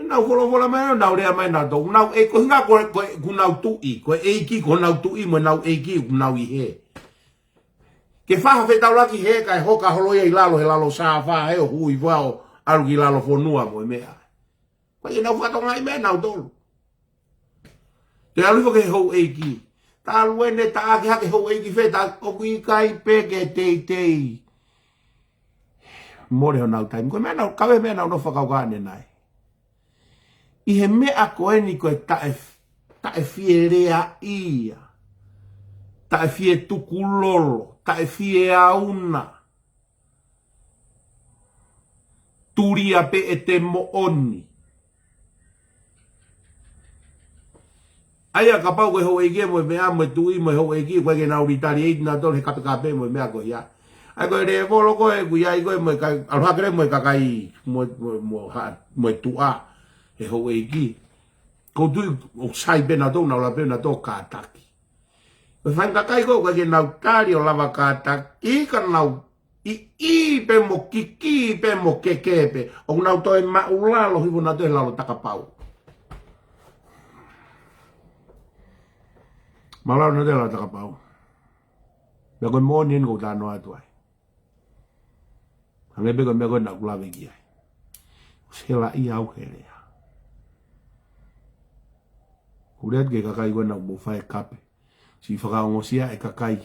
Nau folofola mai, nau lea mai nautolu. Nau ʻe ko hinga ko, ko, ʻoku nau tuʻi, ko e ʻeiki, ko honau tuʻi mo ʻenau ʻeiki ʻoku nau ʻi hē. Ke fai ha fetaulaki hē kae hoka holo ia ʻi lalo, he lalo sāfā hē ʻo hui vao ʻalu ki lalo fonua mo e meʻa. Ko ia nau fakatokangaʻi mai nautolu. Toe ʻalu hifo ki he houʻeiki. Talu ʻene taʻaki hake houʻeiki fē, tā ʻoku ʻikai pē ke teitei mole honau taimi. Ko e meʻa naʻa, ka ko e meʻa naʻa nau fakakaukau ʻanenai. ʻI he meʻa ko eni ko e taʻe, taʻe fie leaʻia, taʻe fie tukulolo, taʻe fie auna. Tulia pē ʻete moʻoni. ʻA ia kapau ko e houʻeiki mo e meʻa mo e tuʻi mo e houʻeiki, ʻoku ʻikai ke nau retaliate nautolu he kapekape mo e meʻa ko ia. ʻA ia ko e lēvolo ko ē ʻoku ʻi ai ko ē mo e kai, ʻalu hake leva mo e kakai mo, mo, mo ha, mo e tuʻa he houʻeiki. Ko e tuʻi ʻoku sai pē nautolu, nau lava pē nautolu kātaki. Ko e faʻahinga kakai ko ē ʻoku ʻikai ke nau tali ʻo lava kātaki, ka nau ʻiʻi pē mo kiki pē mo keke pē. ʻOku nau toe maʻulalo hifo nautolu he lalo takapau. Maʻulalo nautolu he lalo takapau. Meʻa ko e moʻoni eni ʻoku ou talanoa atu ai. Hangē pē ko e meʻa ko ē naʻa ku lave ki ai. ʻOsi helaʻia au he lea. Hū lea atu ki he kakai ko ē naʻa mou fai e kape. Siʻi fakaongosia e kakai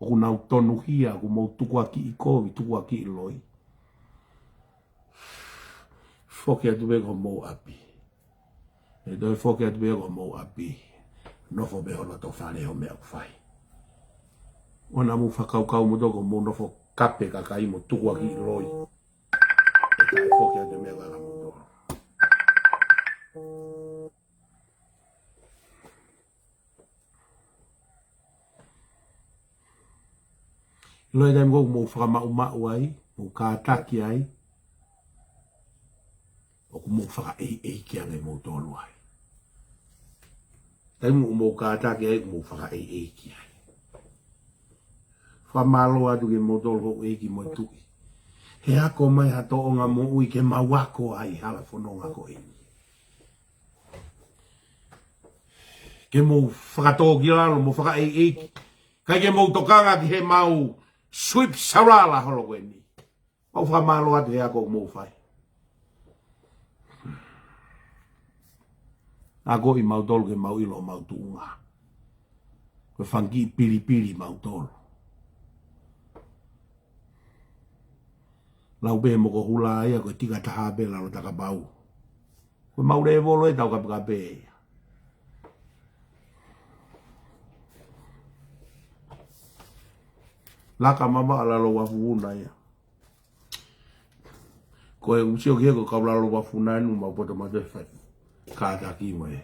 ʻoku nau tonuhia, ʻoku mou tukuakiʻi kovi, tukuakiʻi loi. Foki atu pē ki homou ʻapi. ʻE toe foki atu pē ki homou ʻapi. Nofo pē ho loto fale he meʻa ʻoku fai. ʻOua naʻa mou fakakaukau moutolu ʻoku mou nofo kape kakai mo tukuakiʻi loi. ʻE toe foki atu e meʻa ʻa moutolu. ʻIlo e taimi ko ē ʻoku mou fakamaʻumaʻu ai, mou kātaki ai, ʻoku mou fakaʻeiʻeiki ange moutolu ai. Taimi ʻoku mou kātaki ai, ʻoku mou fakaʻeiʻeiki ai. Fakamālō atu ki he moutolu houʻeiki mo e tuʻi he ako mai ha tōʻonga moʻui ke mau ako ai hala fononga ko eni. Ke mou fakatōkilalo, mou fakaʻeiʻeiki. ʻIkai ke mou tokanga ki he mau sweep sarala holo ko eni. Mau fakamālō atu he ako ʻoku mou fai. Akoʻi mautolu ke mau ʻilo homau tuʻunga. Ko e fanga kiʻi pilipili mautolu. Lau pē mo ko hula ia ko e tika taha pē lalo takapau. Ko e mau lēvolo e tau kapekape ia. Laka mamaʻo lalo ua fufuna ia. Ko e usio ki he ko e kau lalo ua fufuna ʻoku mau poto mautolu he fai kātaki mo e.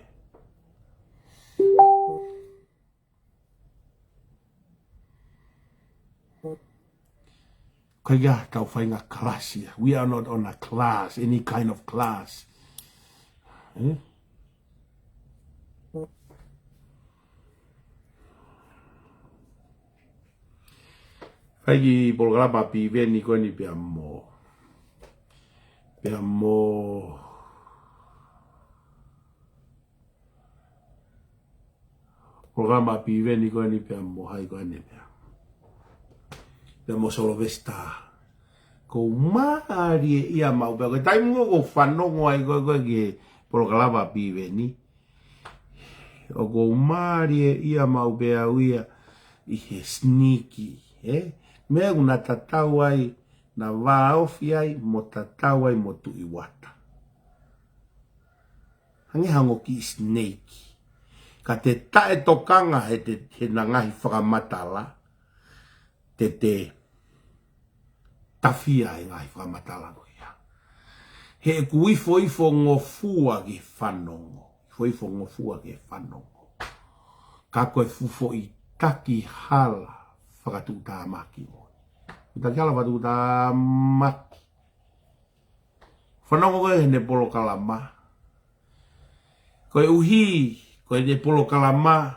ʻIkai ke tau fai ha kalasi ia. We are not on a class, any kind of class. Eh? Pea ki he polokalama Piveni ko eni pea mo, pea mo, polokalama Piveni ko eni pea mo hai ko eni pea, pea mo Solovesita. ʻOku ou mālieʻia maʻu pē au. Ko e taimi ko ē ʻoku ou fanongo ai ko ē, ko ē ki he polokalama Piveni, ʻoku ou mālieʻia maʻu pē au ia ʻi he sneaky, ē? Meʻa ʻoku na tatau ai, na vāofi ai, mo tatau ai mo Tuʻi Uata. Hangē ha ongo kiʻi snake. Ka te taʻetokanga he te, he na ngaahi fakamatala, te te tafia e ngaahi fakamatala ko ia. He ʻoku ifoifongofua ki he fanongo. Ifoifongofua ki he fanongo. Ka ko e fuʻu foʻi taki hala fakatuʻutāmaki mo. Taki hala fakatuʻutāmaki. Fanongo ko ē heʻene polokalama. Koeʻuhi, ko ʻene polokalama,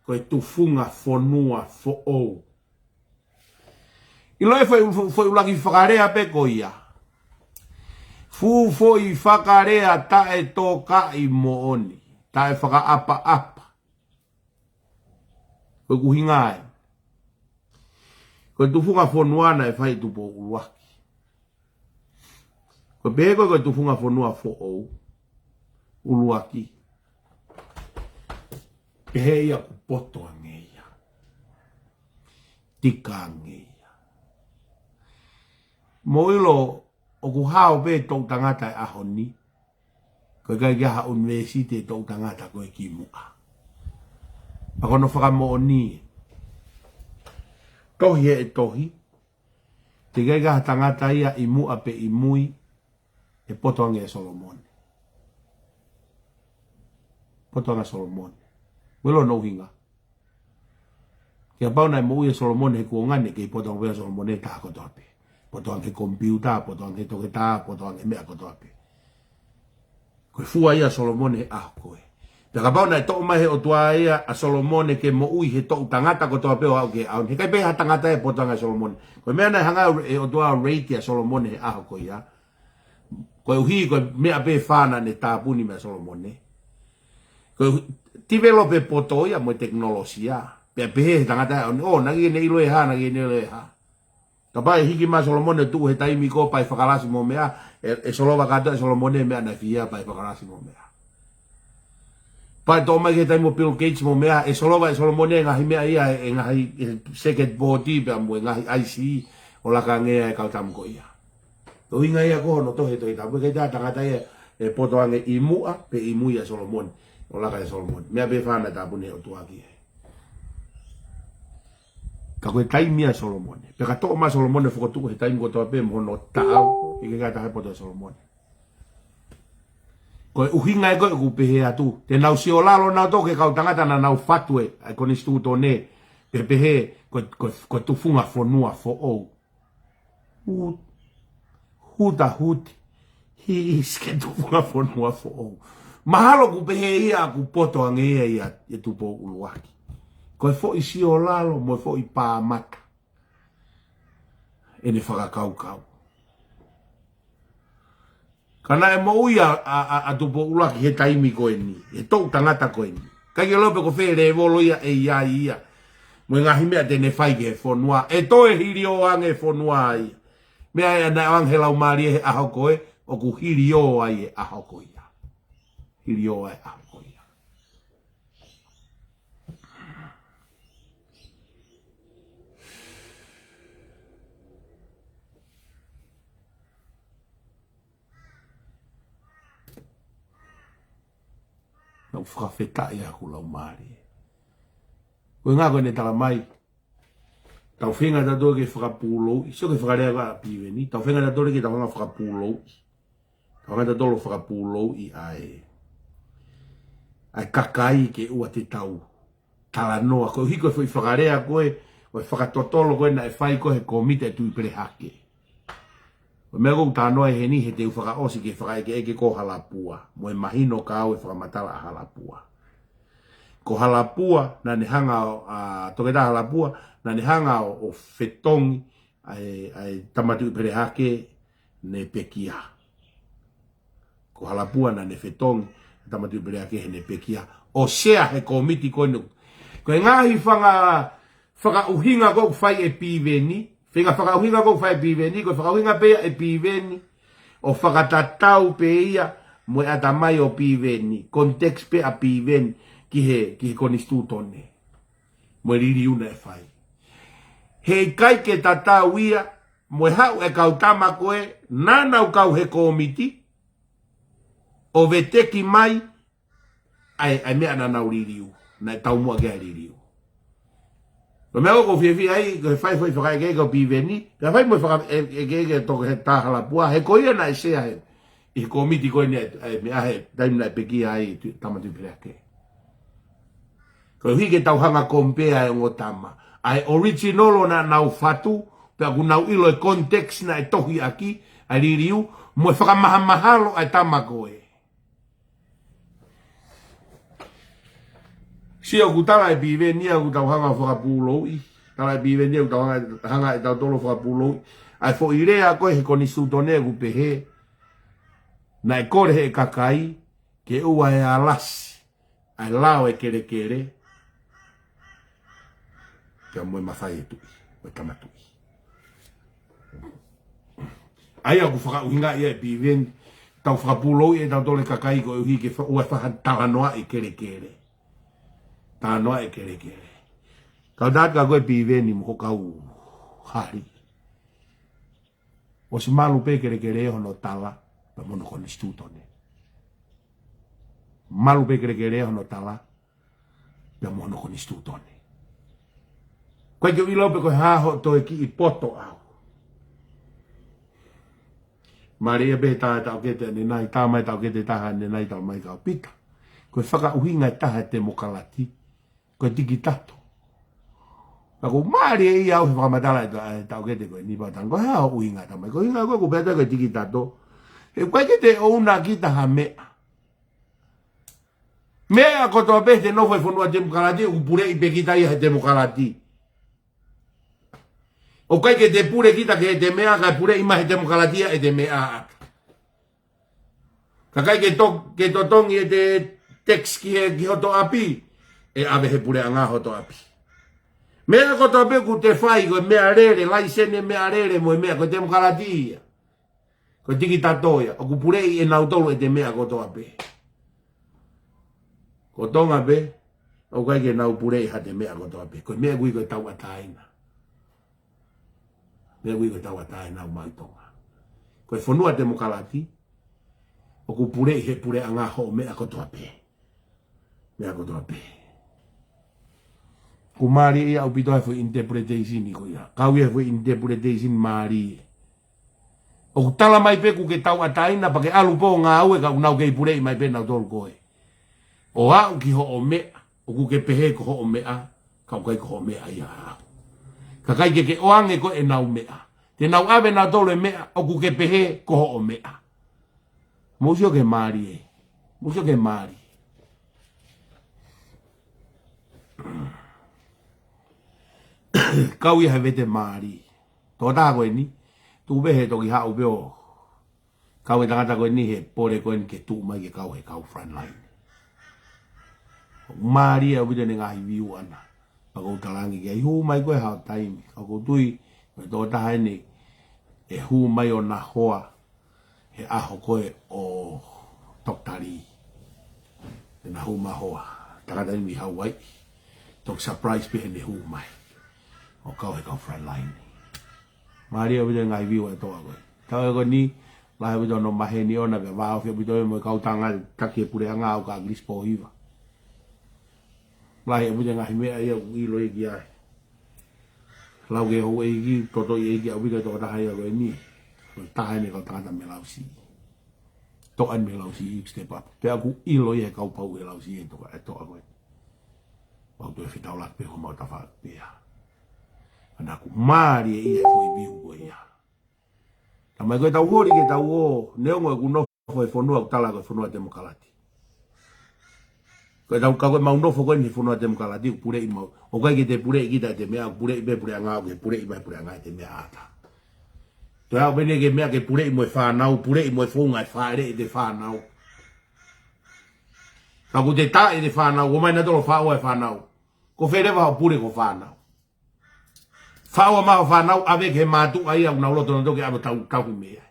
ko e tufunga fonua foʻou. ʻIlo e foʻi, foʻi, foʻi ʻuluaki fakalea pē ko ia. Fuʻu foʻi fakalea taʻetōkaʻi moʻoni, taʻefakaʻapaʻapa. Ko e ʻuhinga ē. Ko e tufunga fonua naʻe fai ʻe Tupou ʻUluaki. Ko e pehē ko ē ko e tufunga fonua foʻou, ʻuluaki. Pehē ia ʻoku poto ange ia. Tika ange ia. Mou ʻilo ʻoku hao pē toʻu tangata he ʻaho ni. ʻOku ʻikai ke ʻi ai ha ʻunivēsiti ʻe toʻu tangata ko ē kimuʻa. Pea ko hono fakamoʻoni ē. Tohi ē ʻe tohi. Teʻeki ai ke ʻi ai ha tangata ia ʻi muʻa pe ʻi mui ʻe poto ange ʻa Solomone. Poto ange ʻa Solomone. Mou ʻilo hono ʻuhinga. Kapau naʻe moʻui ʻa Solomone he kuonga ni, kei poto ange pē ʻa Solomone he taha kotoa pē. Poto ange he komipiuta, poto ange he toketā, poto ange he meʻa kotoa pē. Ko e fua ia ʻa Solomone he ʻaho ko ē. Pea kapau naʻe toʻo mai he ʻOtua ia ʻa Solomone ke moʻui he toʻu tangata kotoa pē ʻo aʻu ki he ʻaho ni, heʻikai pē ha tangata ia ʻe poto ange ʻa Solomone. Ko e meʻa naʻe hanga ʻe he ʻOtua ʻo rate ʻa Solomone he ʻaho ko ia. Koeʻuhi, ko e meʻa pē fā naʻa ne tāpuni meia Solomone. Ko e tivelope poto ia mo e tekinolosia. Pea pehē he tangata ia ʻo ne, ʻo, naʻe ʻikai ke ne ʻilo e hā, naʻe ʻikai ke ne ʻilo e hā. Kapau ʻe hiki mai ʻa Solomone ʻo tuʻu he taimi ko ē pea fakalasi mo e meʻa, ʻe, ʻe solova kātoa ʻe Solomone e meʻa naʻe fihia pea fakalasi mo e meʻa. Pea toʻo mai ki he taimi ʻo Bill Gates mo e meʻa, ʻe solova ʻe Solomone e ngaahi meʻa ia, e ngaahi, e circuit board pea mo e ngaahi ʻaisi ʻo laka ange ai e kau tama ko ia. Ko e ʻuhinga ia ko hono tohi he Tohi Tapu, ʻikai ke ʻi ai ha tangata ia ʻe poto ange ʻi muʻa pe ʻi mui ʻa Solomone, ʻo laka ʻia Solomone. Meʻa pē fā naʻe tāpuni ʻe he ʻOtua ki ai. Ka ko e taimi ʻa Solomone. Pea ka toʻo mai ʻa Solomone ʻo fokotuʻu he taimi kotoa pē mo hono taʻau, ʻikai ke ʻi ai ha taha ʻe poto ʻia Solomone. Ko e ʻuhinga ē ko ē ʻoku pehē atu. Te nau sio lalo nautolu ki he kau tangata naʻa nau fatu e, ʻa e konisitūtone, pea pehē, ko, ko, ko e tufunga fonua foʻou. Hu-, huta huti. He is ke tufunga fonua foʻou. Mahalo ʻoku pehē ia ʻoku poto ange ia ʻia, ʻia Tupou ʻUluaki. Ko e foʻi sio lalo mo e foʻi pāmata ʻene fakakaukau. Ka naʻe moʻui ʻa, ʻa, ʻa, ʻa Tupou ʻUluaki he taimi ko eni, he toʻu tangata ko eni. ʻIkai ke ʻilo pe ko fē lēvolo ia ʻe ʻi ai ia. Mo e ngaahi meʻa te ne fai ki he fonua. ʻE toe hilio ange e fonua ia. Meʻa ia naʻe ʻoange he Laumālie he ʻaho ko ē, ʻoku hilio ai e ʻaho ko ia. Hilio ai e ʻaho ko ia. Naʻa ku fakafetaʻi ʻaku Laumālie. Ko e ʻuhinga ko ʻene tala mai. Tau feinga tautolu ke fakapūlouʻi. Sio ki he fakalea ʻa Piveni. Tau feinga tautolu ke tau hanga fakapūlouʻi. Tau hanga tautolu fakapūlouʻi ʻa e, ʻa e kakai ke ʻoua te tau talanoa. Koeʻuhi ko e foʻi fakalea ko ē, ʻo e fakatotolo ko ē naʻe fai ko ē he kōmiti ʻa e Tuʻi Pelehake. Ko e meʻa ʻoku ou talanoa ai heni he te u fakaʻosi ki he fakaʻekeʻeke ko Halapua. Mo e mahino kiate au e fakamatala ʻa Halapua. Ko Halapua, naʻa ne hanga ʻo, ʻa, Toketā Halapua, naʻa ne hanga ʻo, ʻo fetongi ʻa e, ʻa e Tama Tuʻi Pelehake ne pekia. Ko Halapua naʻa ne fetongi ʻa e Tama Tuʻi Pelehake he ne pekia. ʻO sea he kōmiti ko eni. Ko e ngaahi fanga fakaʻuhinga ko ē ʻoku fai ʻe Piveni, fanga fakaʻuhinga ko ē ʻoku fai ʻe Piveni, ko e fakaʻuhinga pē ia ʻe Piveni ʻo fakatatau pē ia mo e ʻatamai ʻo Piveni, context pē ʻa Piveni ki he, ki he konisitūtone mo e liliu naʻe fai. Heʻikai ke tatau ia mo e haʻu e kau tama ko ē naʻa nau kau he kōmiti ʻo veteki mai ʻa e, ʻa e meʻa naʻa nau liliu, naʻe taumuʻa ki ai e liliu. Ko e meʻa ʻoku ou fiefia ai, ko e fai foʻi fakaʻekeʻeke ʻo Piveni, ka fai mo e fakaʻekeʻeke ʻo Toketā Halapua, he ko ia naʻe sea he, ʻi he kōmiti ko eni ʻa e, ʻa e meʻa he taimi naʻe pekia ai e Tama Tuʻi Pelehake. Koeʻuhi ke tau hanga ʻo compare e ongo tama. ʻA e original ʻo naʻa nau fatu, pea ʻoku nau ʻilo e context naʻe tohi ʻaki ʻa e liliu, mo e fakamahamahalo ʻa e tama ko ē. Sio, ʻoku tala ʻe Piveni ia ʻoku tau hanga ʻo fakapūlouʻi. Tala ʻe Piveni ia ʻoku tau hanga, hanga ʻe tautolu ʻo fakapūlouʻi ʻa e foʻi lea ko ē he konisitūtone ʻoku pehē, naʻe kole ʻe he kakai ke ʻoua ʻe alasi ʻa e lao ʻo e kelekele pea mo e mafai ʻo e tuʻi, ʻo e tama tuʻi. ʻA ia ʻoku fakaʻuhingaʻi ia ʻe Piveni, tau fakapūlouʻi ʻe tautolu e kakai koeʻuhi ke fa-, ʻoua ʻe faʻa talanoaʻi e kelekele. Talanoaʻi e kelekele. Kau tata ko ē Piveni mo hoʻo kau hali. ʻOsi malu pē e kelekele ia hono tala pea mo hono konisitūtone. Malu pē e kelekele ia hono tala pea mo hono konisitūtone. ʻOku ʻikai ke u ʻilo pe ko e hā hoʻo toe kiʻi poto ʻau. Mālie pē tā e taʻokete ʻanenai, tā mai e taʻokete ʻe taha ʻanenai, tā mai ka pita. Ko e fakaʻuhinga ʻe taha e temokalati ko e tikitato. Ka ʻoku mālie ia au he fakamatala ʻe ta-, ʻe taʻokete ko eni pea u talaange, ko e hā hoʻo ʻuhinga, tā mai? Ko e ʻuhinga ko ē ʻoku ou pehē atu ko e tikitato, he ʻoku ʻikai ke te ʻouna kita ha meʻa. Meʻa kotoa pē te nofo he fonua temokalati, ʻoku puleʻi pē kita ia he temokalati. ʻOku ʻikai ke te pule kita ki heʻete meʻa, kae puleʻi mai he temokalati ia ʻete meʻa ʻata. Kae ʻikai ke to-, ke totongi ʻete tax ki he, ki hoto ʻapi, ʻe ʻave he puleʻanga hoto ʻapi. Meʻa kotoa pē ʻoku te fai, ko e meʻalele, laisene meʻalele, mo e meʻa, ko e temokalati ia. Ko e tikitato ia, ʻoku puleʻi ʻe nautolu ʻete meʻa kotoa pē. Ko Tonga pē, ʻoku ʻikai ke nau puleʻi haʻate meʻa kotoa pē. Ko e meʻa ʻoku ui ko e tauʻatāina. Meʻa ʻoku ui ko e tauʻatāina ʻoku maʻu ʻi Tonga. Ko e fonua temokalati, ʻoku puleʻi he puleʻanga hoʻo meʻa kotoa pē. Meʻa kotoa pē. ʻOku mālie ia ʻaupito e foʻi interpretation ko ia. Kau ia e foʻi interpretation mālie. ʻOku tala mai pē ʻoku ke tauʻatāina pea ke ʻalu pē ʻo ngāue ka ʻoku nau kei puleʻi mai pē nautolu koe. ʻO aʻu ki hoʻo meʻa, ʻoku ke pehē ko hoʻo meʻa, ka ʻoku ʻikai ko hoʻo meʻa ia ʻaʻau. Kae ʻikai ke ke ʻoange koe ʻenau meʻa. Te nau ʻave nautolu e meʻa, ʻoku ke pehē ko hoʻo meʻa. Mou sio ki he mālie. Mou sio ki he mālie. Kau ia he vete mālie. Tokotaha ko eni, tuku pē he toki haʻu pē ʻo kau e tangata ko eni he pole ko eni ke tuʻu mai ke kau he kau frontline. Mālie ʻaupito ʻene ngaahi view ʻana. Pea ʻoku ou talaange ki ai, hū mai koe ha taimi. Ka ʻoku ou tui, ko e tokotaha eni, ʻe hū mai ʻo na hoa he ʻaho ko ē ʻo Toketā Lī. Te na hū mai hoa, tangata eni mei Hauaiʻi. Toki surprise pē heʻene hū mai ʻo kau he kau frontline. Mālie ʻaupito e ngaahi view ʻa e tokotaha ko ē. Taʻu ko eni, lahi ʻaupito hono maheni ʻona pea vāofi ʻaupito ia mo e kau tangata taki e puleʻanga ʻo ka Kilisi Pōhiva. Lahi ʻaupito e ngaahi meʻa ia ʻoku ʻilo ia ki ai. Lau ki he houʻeiki, totoʻi ʻeiki ʻaupito e tokotaha ia ko eni. Ko e taha eni e kau tangata mei Lausiʻi. Toʻa eni mei Lausiʻi, step up. Pea ʻoku ʻilo ia he kau pau ʻi Lausiʻi e tokotaha ko eni. Pau toe fetaulaki pē homau tafaʻaki pea. Ka naʻa ku mālie ia e foʻi view ko ia. Tā mai ko e tau holi ke tau ō, neongo ʻeku nofo he fonua ʻoku tala ko e fonua temokalati. Ko e tau ka ko e mau nofo ko eni he fonua temokalati, ʻoku puleʻi mau. ʻOku ʻikai ke te puleʻi kita ʻe te meʻa, ʻoku puleʻi pē puleʻanga, ʻoku ke puleʻi mai puleʻanga ʻe te meʻa ʻata. Toe aʻu pē eni ke meʻa ke puleʻi mo e fānau, puleʻi mo e founga ʻe fāʻeleʻi ʻe te fānau. Ka ʻoku te tā ʻe te fānau, ʻomai nautolu faʻo e fānau. Ko fē leva ʻo pule ko fānau. Faʻo mai ho fānau, ʻave ki he mātuʻa ia ʻoku nau loto nautolu ke ʻave tau, tau hi meʻa.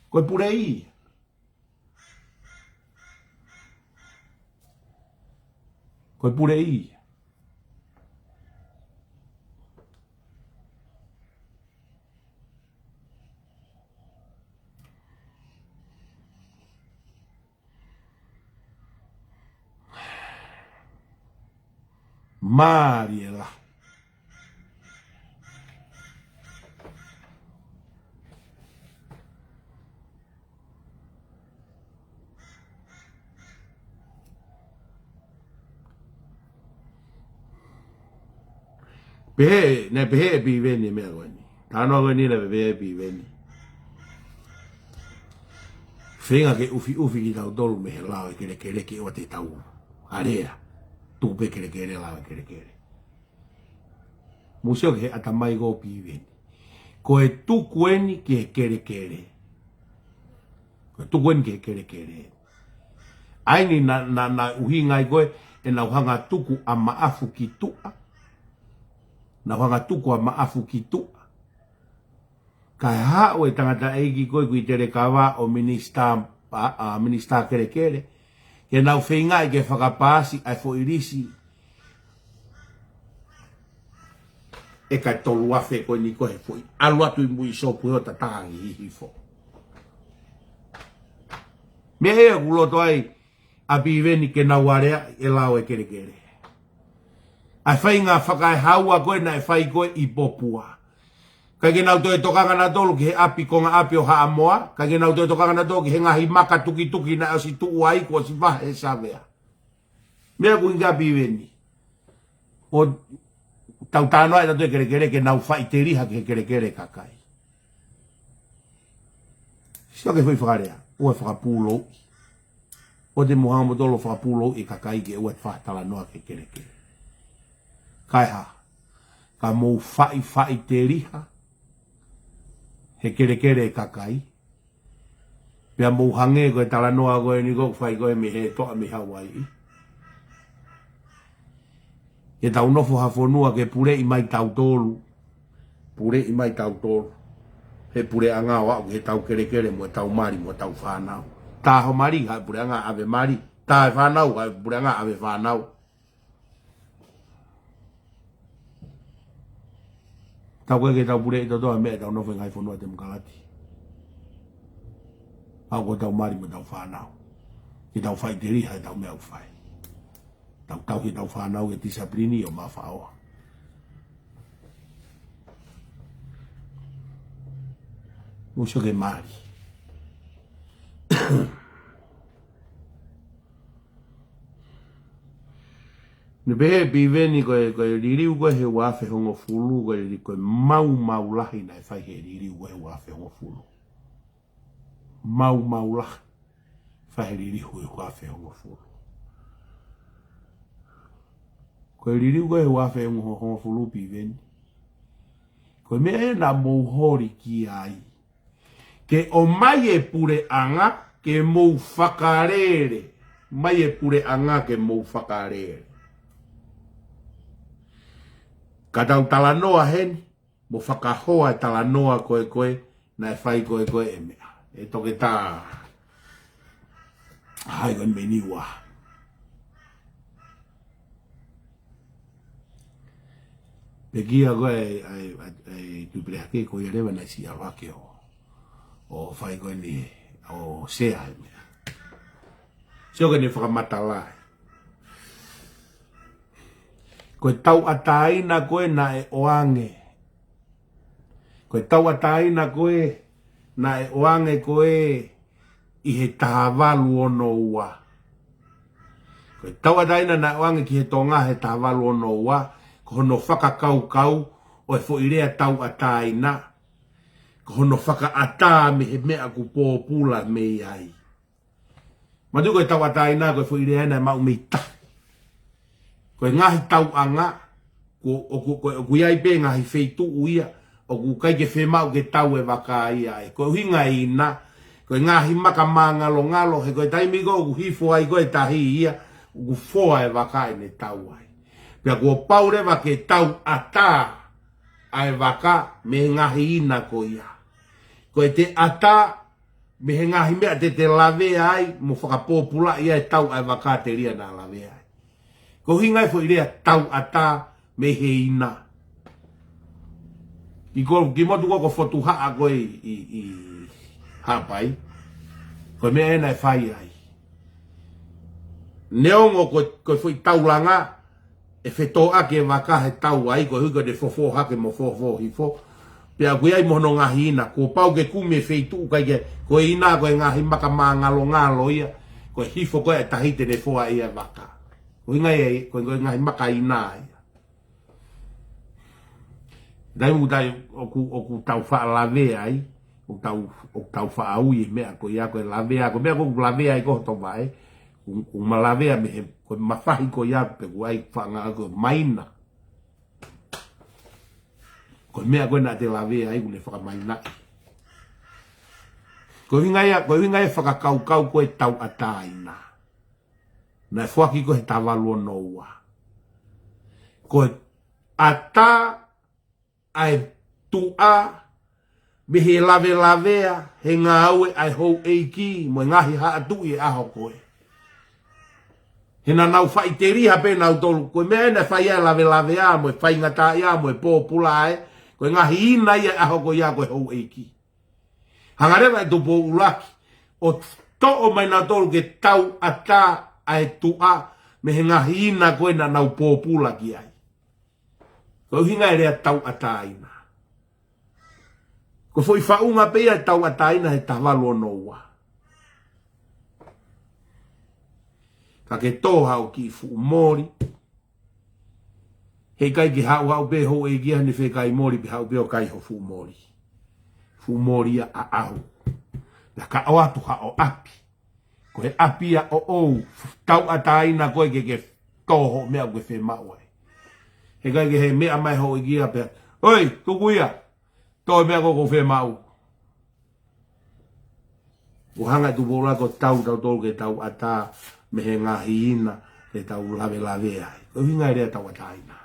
Ko e puleʻi ia. Ko e puleʻi ia. Mālie lahi. Pehē, naʻe pehē ʻe Piveni e meʻa ko eni. Talanoa ko eni naʻe pehē ʻe Piveni. Feinga ke ʻufiʻufi kitautolu mei he lao ʻo e kelekele ke ʻoua te tau alea. Tuku pē kelekele, lao ʻo e kelekele. Mou sio ki he ʻatamai ko ē ʻo Piveni. Ko e tuku eni ki he kelekele. Ko e tuku eni ki he kelekele. ʻA eni naʻa, naʻa, naʻa ʻuhinga ai ko ē ʻenau hanga tuku ʻa Maʻafu ki tuʻa. Nau hanga tuku ʻa Maʻafu ki tuʻa. Kae haʻu e tangataʻeiki ko ē ʻoku ʻi Telekava ʻo minisitā, ʻa, ʻa, minisitā kelekele. Ke nau feingaʻi ke fakapaasi ʻa e foʻi lisi ʻe ka tolu afe ko eni ko ē he foʻi ʻalu atu ʻi mui ʻi Sopu he ʻo tataki hihifo. Meʻa ia ʻoku loto ai ʻa Piveni ke nau alea e lao ʻo e kelekele. ʻA e feinga fakaehaua ko ē naʻe fai ko ē ʻi Popua. ʻIkai ke nau toe tokanga nautolu ki he ʻapi, konga ʻapi ʻo Haʻamoa. ʻIkai ke nau toe tokanga nautolu ki he ngaahi maka tukituki naʻe ʻosi tuʻu ai kuo ʻosi vahe ʻe Savea. Meʻa ʻoku ʻuhinga ʻa Piveni. ʻO tau talanoa ʻe tautolu e kelekele ke nau faʻiteliha ki he kelekele kakai. Sio ki he foʻi fakalea, ʻoua ʻe fakapūlouʻi. ʻOua te mou hanga moutolu ʻo fakapūlouʻi e kakai ke ʻoua ʻe fakatalanoa ki he kelekele. Kae hā, ka mou faʻifaʻiteliha he kelekele e kakai. Pea mou hangē ko e talanoa ko eni ʻoku fai ko ē mei he toʻa mei Hauaiʻi. Ke tau nofo ha fonua ke puleʻi mai tautolu. Puleʻi mai tautolu. He puleʻanga ʻo aʻu ki he tau kelekele mo e tau mali mo e tau fānau. Tā ho mali, haʻu e puleʻanga ʻave mali. Tā e fānau, haʻu e puleʻanga ʻave fānau. Tau ko ē ke tau puleʻi tautolu ʻa e meʻa ʻetau nofo he ngaahi fonua temokalati. Aʻu ko e tau mali mo e tau fānau. Ke tau faʻiteliha he tau meʻa ʻoku fai. Tau tauhi ʻetau fānau ke tisipilini ʻo mafaʻoa. Mou sio ki he mali. Naʻe pehē ʻe Piveni ko e, ko e liliu ko ē he ua afe hongofulu, ko e lili-, ko e maumau lahi naʻe fai he liliu ko ē he ua afe hongofulu. Maumau lahi. Fai he liliu he ua afe hongofulu. Ko e liliu ko ē he ua afe hongo-, hongofulu Piveni. Ko e meʻa ē naʻa mou holi ki ai. Ke ʻomai e puleʻanga, ke mou fakalele. ʻOmai e puleʻanga ke mou fakalele. Ka tau talanoa heni, mo fakahoa e talanoa ko ē ko ē, naʻe fai ko ē ko ē e meʻa. ʻE Toketā Hai ko ē mei Niua. Pekia ko ē, ʻa e, ʻa e, ʻa e Tuʻipelehake ko ia leva naʻe siʻi ʻalu hake ʻo, ʻo fai ko eni, ʻo sea e meʻa. Sio ko eni fakamatala. Ko e tauʻatāina ko ē naʻe ʻoange. Ko e tauʻatāina ko ē naʻe ʻoange ko ē ʻi he taha valu ono ua. Ko e tauʻatāina naʻe ʻoange ki he Tonga he taha valu ono ua, ko hono fakakaukau ʻo e foʻi lea tauʻatāina, ko hono fakaʻatā mei he meʻa ʻoku pōpula mei ai. Manatuʻi ko e tauʻatāina ko e foʻi lea ena ʻe maʻu mei tahi. Ko e ngaahi tauʻanga, ko, ʻoku, ko, ʻoku ʻi ai pē ngaahi feituʻu ia, ʻoku ʻikai ke fiemaʻu ke tau e vaka ia ai. Ko e ʻuhinga ʻi he ina, ko e ngaahi maka māngalongalo, he ko e taimi ko ē ʻoku hifo ai ko ē tahi ia, ʻoku foa e vaka ʻene tau ai. Pea kuo pau leva ke tauʻatā ʻa e vaka mei he ngaahi ina ko ia. Ko e te ʻatā mei he ngaahi meʻa te te lavea ai, mo fakapōpulaʻi ai e tau ʻa e vaka telia naʻa lavea ai. Ko e ʻuhinga e foʻi lea tauʻatā mei he ina. ʻI ko, ki motu ko ko Fotu Haʻa ko ē ʻi, ʻi, ʻi Haʻapai. Ko e meʻa ena ʻe fai ai. Neongo ko, ko e foʻi taulanga, ʻe fetōʻaki e vaka he tau ai, ko e hui ko ʻete fofō hake mo fofō hifo. Pea ʻoku ʻi ai mo hono ngaahi ina, kuo pau ke kumi e feituʻu ʻikai ke, ko e ina ko e ngaahi maka māngalongalo ia, ko e hifo ko ē tahi te ne foa ia e vaka. Ko e ʻuhinga ia, ko e, ko e ngaahi maka ina ia. Taimi ʻoku tau, ʻoku, ʻoku tau faʻa lavea ai, ʻoku tau, ʻoku tau faʻa ui e meʻa ko ia, ko e lavea, ko e meʻa ko ē ʻoku lavea ai ko hoto vaʻe, ʻoku, ʻoku ma lavea mei he, ko e mafahi ko ia pe ʻoku ʻi ai faʻahinga ko e maina. Ko e meʻa ko ē naʻa te lavea ai ʻoku ne fakamainaʻi. Ko e ʻuhinga ia, ko e ʻuhinga ia e fakakaukau ko e tauʻatāina. Naʻe foaki ko ē he taha valu ono ua. Ko e ʻatā ʻa e tuʻa mei he lavelavea he ngāue ʻa e houʻeiki mo e ngaahi haʻa tuʻi he ʻaho ko ē. He naʻa nau faʻiteliha pē nautolu, ko e meʻa ena ʻe fai ai e lavelavea mo e faingataʻaʻia mo e pōpula ai, ko e ngaahi ina ia he ʻaho ko ia ko e houʻeiki. Hanga leva ʻe Tupou ʻUluaki ʻo toʻo mai nautolu ke tauʻatā ʻa e tuʻa mei he ngaahi ina ko ē naʻa nau pōpula ki ai. Ko e ʻuhinga e lea tauʻatāina. Ko e foʻi faʻunga pē ia e tauʻatāina he taha valu ono ua. Ka ke tō haʻo kiʻi fuʻu moli. Heʻikai ke haʻu haʻu pē houʻeiki ia he ne fekai moli pea haʻu pē ʻo kai ho fuʻu moli. Fuʻu moli ia ʻaʻau. Pea ka ʻoatu haʻo ʻapi. Ko e ʻapi ia ʻoʻou, tauʻatāina koe ke ke tō hoʻo meʻa ʻoku ke fiemaʻu ai. Heʻikai ke he meʻa mai houʻeiki ia pea, ʻoi, tuku ia, tō e meʻa ko ē ʻoku ke fiemaʻu. ʻO hanga ʻe Tupou ʻUluaki ʻo tau tautolu ke tauʻatā mei he ngaahi ina ke tau lavelavea ai. Ko e ʻuhinga e lea tauʻatāina.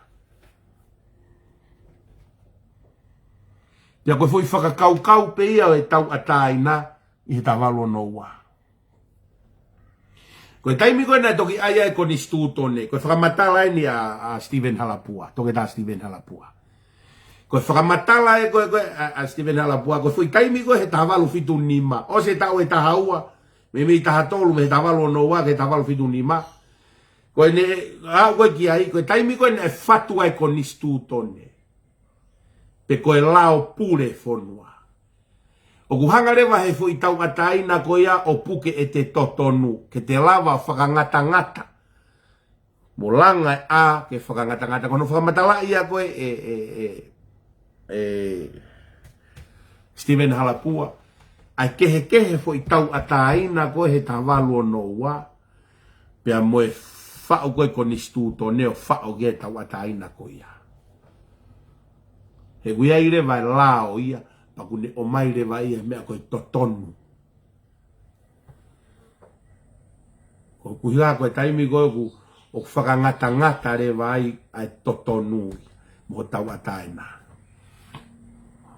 Pea ko e foʻi fakakaukau pē ia ʻo e tauʻatāina ʻi he taha valu ono ua. Ko e taimi ko ē naʻe toki ʻai ai e konisitūtone, ko e fakamatala eni ʻa, ʻa Stephen Halapua, Toketā Stephen Halapua. Ko e fakamatala ē ko ē, ko ē, ʻa, ʻa Stephen Halapua, ko e foʻi taimi ko ē he taha valu fitu nima. ʻOsi e taʻu ʻe taha ua, meimei taha tolu, mei he taha valu ono ua ki he taha valu fitu nima. Ko ʻene, ʻa, ko ē ki ai, ko e taimi ko ē naʻe fatu ai e konisitūtone. Pe ko e lao pule fonua. ʻOku hanga leva he foʻi tauʻatāina ko ia ʻo puke ʻete totonu, ke te lava ʻo fakangatangata. Mo langa e ʻā ke fakangatangata. Ko hono fakamatalaʻi ia ko ē ʻe, ʻe, ʻe, ʻe Stephen Halapua. ʻA e kehekehe foʻi tauʻatāina ko ē he taha valu ono ua. Pea mo e faʻu ko ē konisitūtone ʻo faʻu ki ai e tauʻatāina ko ia. He ʻoku ʻi ai leva e lao ia, pea ʻoku ne ʻomai leva ia e meʻa ko e totonu. Ko e ʻuhinga ko e taimi ko ē ʻoku, ʻoku fakangatangata leva ai ʻa e totonu mo e tauʻatāina.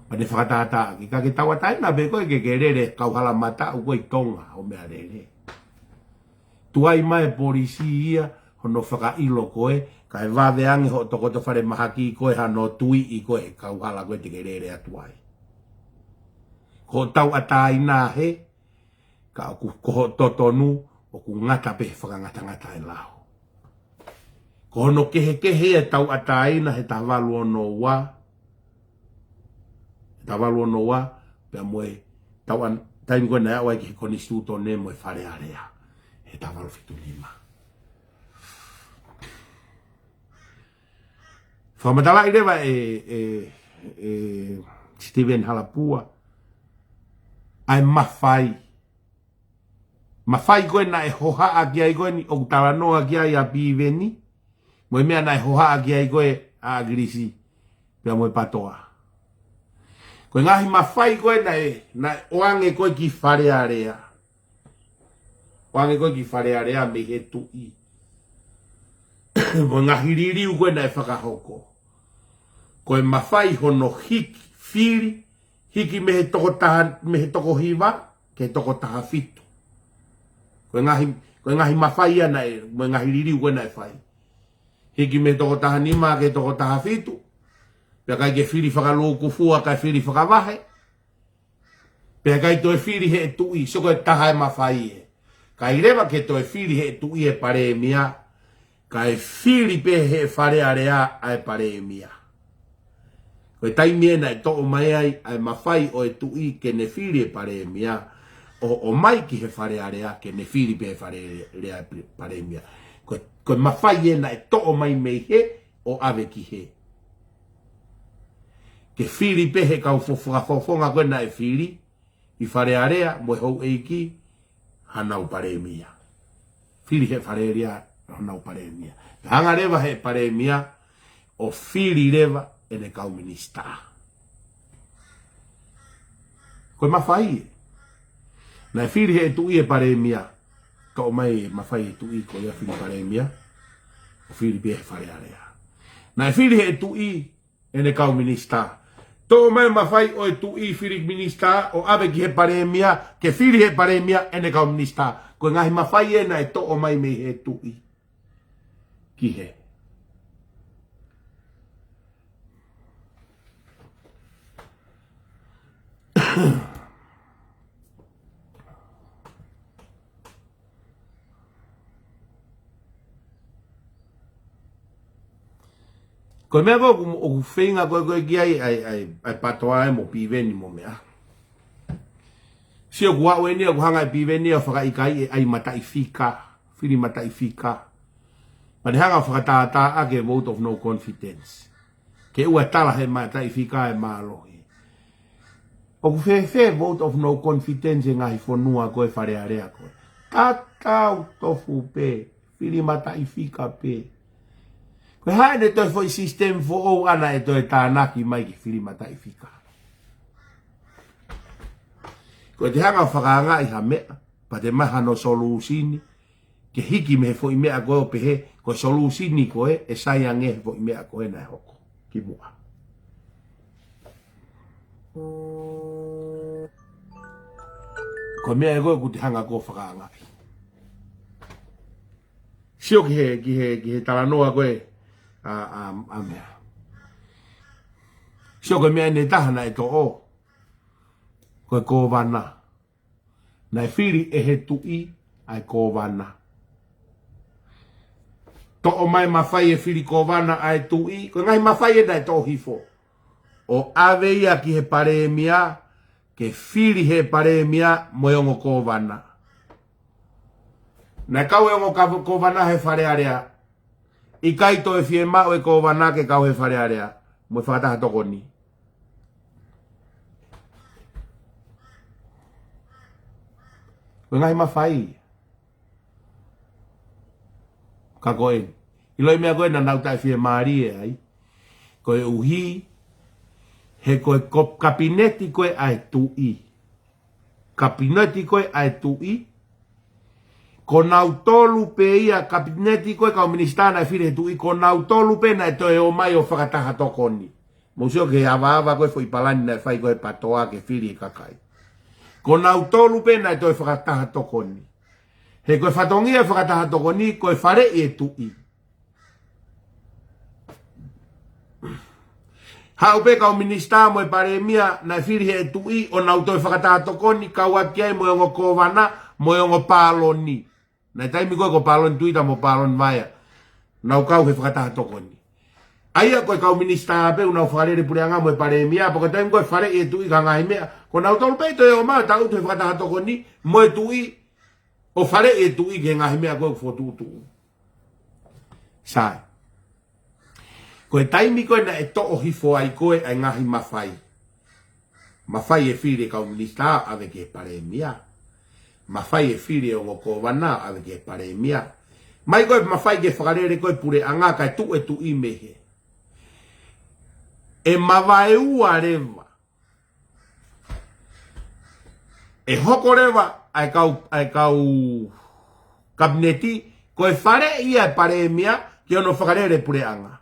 Pea ne fakatātā, ke ka ke tauʻatāina pē koe ke ke lele kauhala mataʻu ko ē ʻi Tonga ʻo meʻalele. Tuai mai e polisi ia, hono fakaʻilo koe, kae vave ange hoʻo tokoto falemahaki ko ē hano tuiʻi koe he kauhala ko ē te ke lele atu ai. Ko hoʻo tauʻatāina hē, ka ʻoku, ko hoʻo totonu, ʻoku ngata pē he fakangatangata e lao. Ko hono kehekehe e tauʻatāina he taha valu ono ua, he taha valu ono ua, pea mo e tauʻa-, taimi ko ē naʻe aʻu ai ki he konisitūtone mo e Fale Alea, he taha valu fitu nima. Fakamatalaʻi leva ʻe, ʻe, ʻe Stephen Halapua, ʻa e mafai, mafai ko ē naʻe hohaʻa ki ai ko eni ʻoku talanoa ki ai ʻa Piveni, mo e meʻa naʻe hohaʻa ki ai ko ē ʻa ʻAkilisi pea mo e PATOA. Ko e ngaahi mafai ko ē naʻe, naʻe ʻoange ko ē ki Fale Alea. ʻOange ko ē ki Fale Alea mei he Tuʻi. Mo e ngaahi liliu ko ē naʻe fakahoko. Ko e mafai hono hiki, fili, hiki mei he toko taha, mei he toko hiva, ki he toko taha fitu. Ko e ngaahi, ko e ngaahi mafai ia naʻe, mo e ngaahi liliu ko ē naʻe fai. Hiki mei he toko taha nima ki he toko taha fitu. Pea ʻikai ke fili fakalūkufua, kae fili fakavahe. Pea ʻikai toe fili ʻe he Tuʻi, sio ko e taha e mafai ē. ʻIkai leva ke toe fili ʻe he Tuʻi e Palēmia, kae fili pē ʻe he Fale Alea ʻa e Palēmia. Ko e taimi ē naʻe toʻo mai ai ʻa e mafai ʻo e Tuʻi ke ne fili e Palēmia, ʻo, ʻomai ki he Fale Alea ke ne fili pē ʻe he Fale Alea e Palēmia. Ko, ko e mafai ē naʻe toʻo mai mei hē ʻo ʻave ki hē. Ke fili pē ʻe he kau fo-, fakafofonga ko ē naʻe fili ʻi Fale Alea mo e houʻeiki, hanau Palēmia. Fili ʻe he Fale Alea hanau Palēmia. Hanga leva ʻe he Palēmia ʻo fili leva ʻene kau minisitā. Ko e mafai ē. Naʻe fili ʻe he Tuʻi e Palēmia. Toʻo mai e mafai ʻe he Tuʻi ko ia fili Palēmia, ʻo fili pē ʻe he Fale Alea. Naʻe fili ʻe he Tuʻi ʻene kau minisitā. Toʻo mai e mafai ʻo e Tuʻi fili minisitā, ʻo ʻave ki he Palēmia, ke fili ʻe he Palēmia ʻene kau minisitā. Ko e ngaahi mafai ē naʻe toʻo mai mei he Tuʻi ki hē. Ko e meʻa ko ē ʻoku, ʻoku feinga ko ē, ko ē ki ai, ʻa e, ʻa e, ʻa e PATOA ē mo Piveni mo meʻa. Sio, kuo aʻu eni ʻoku hanga ʻe Piveni ʻo fakaʻikaiʻi ʻa e mataʻifika, fili mataʻifika. Pea ne hanga ʻo fakatātā ʻaki e vote of no confidence. Ke ʻoua tala ʻe he mataʻifika e mālohi. ʻOku fēfē vote of no confidence ʻi he ngaahi fonua ko ē Fale Alea ko ē? Tatau tofu pē, fili mataʻifika pē. Ko e hā ʻene toe foʻi system foʻou ʻana ʻe toe tānaki mai ki he fili mataʻifika? Ko ʻete hanga ʻo fakaangaʻi ha meʻa, pea te maʻu hano solution, ke hiki mei he foʻi meʻa ko ē ʻo pehē, ko e solution ko ē, ʻe sai ange he foʻi meʻa ko ē naʻe hoko kimuʻa. Ko e meʻa ē ko ē ʻoku te hanga ʻo fakaangaʻi. Sio ki he, ki he, ki he talanoa ko ē, ʻa, ʻa, ʻa meʻa. Sio ko e meʻa ʻe taha naʻe toʻo. Ko e kōvana. Naʻe fili ʻe he Tuʻi ʻa e kōvana. Toʻo mai mafai e fili kōvana ʻa e Tuʻi, ko e ngaahi mafai ē naʻe toʻo hifo. ʻO ʻave ia ki he Palēmia, ke fili ʻe he Palēmia mo e ongo kōvana. Naʻe kau e ongo ka-, kōvana he Fale Alea. ʻIkai toe fiemaʻu e kōvana ke kau he Fale Alea mo e fakataha tokoni. Ko e ngaahi mafai. Ka ko e, ʻiloʻi meʻa ko ē naʻa nau taʻefiemālie ai. Koeʻuhi, he ko e ko-, kapineti ko ē ʻa e Tuʻi. Kapineti ko ē ʻa e Tuʻi. Ko nautolu pē ia, kapineti ko ē kau minisitā naʻe fili ʻe he Tuʻi, ko nautolu pē naʻe toe ō mai ʻo fakataha tokoni. Mou sio ki he avaava ko ē foʻi palani naʻe fai ko ē ʻe he PATOA ke fili e kakai. Ko nautolu pē naʻe toe fakataha tokoni. He ko e fatongia e fakataha tokoni, ko e faleʻi e Tuʻi. Haʻu pē kau minisitā mo e Palēmia naʻe fili ʻe he Tuʻi ʻo nau toe fakataha tokoni, kau atu ki ai mo e ongo kōvana, mo e ongo pāloni. Naʻe taimi ko ē ko Pāloni Tuita mo Pāloni Vaea, nau kau he fakataha tokoni. ʻA ia ko e kau minisitā pē ʻoku nau fakalele puleʻanga mo e Palēmia, pea ko e taimi ko ē faleʻi e Tuʻi ki he ngaahi meʻa, ko nautolu pē toe ō mai ʻo tangutu he fakataha tokoni mo e Tuʻi, ʻo faleʻi e Tuʻi ki he ngaahi meʻa ko ē ʻoku fokotuʻutuʻu. Sai. Ko e taimi ko ē naʻe toʻo hifo ai ko ē ʻa e ngaahi mafai. Mafai e fili e kau minisitā ʻave ki he Palēmia. Mafai e fili e ongo kōvana ʻo ʻave ki he palēmia. Mai ko e mafai ke fakalele ko e puleʻanga kae tuʻu e tuʻi mei hē. ʻE mavaeua leva. ʻE hoko leva ʻa e kau, ʻa e kau kapineti, ko e faleʻi ia e palēmia ke ono fakalele puleʻanga.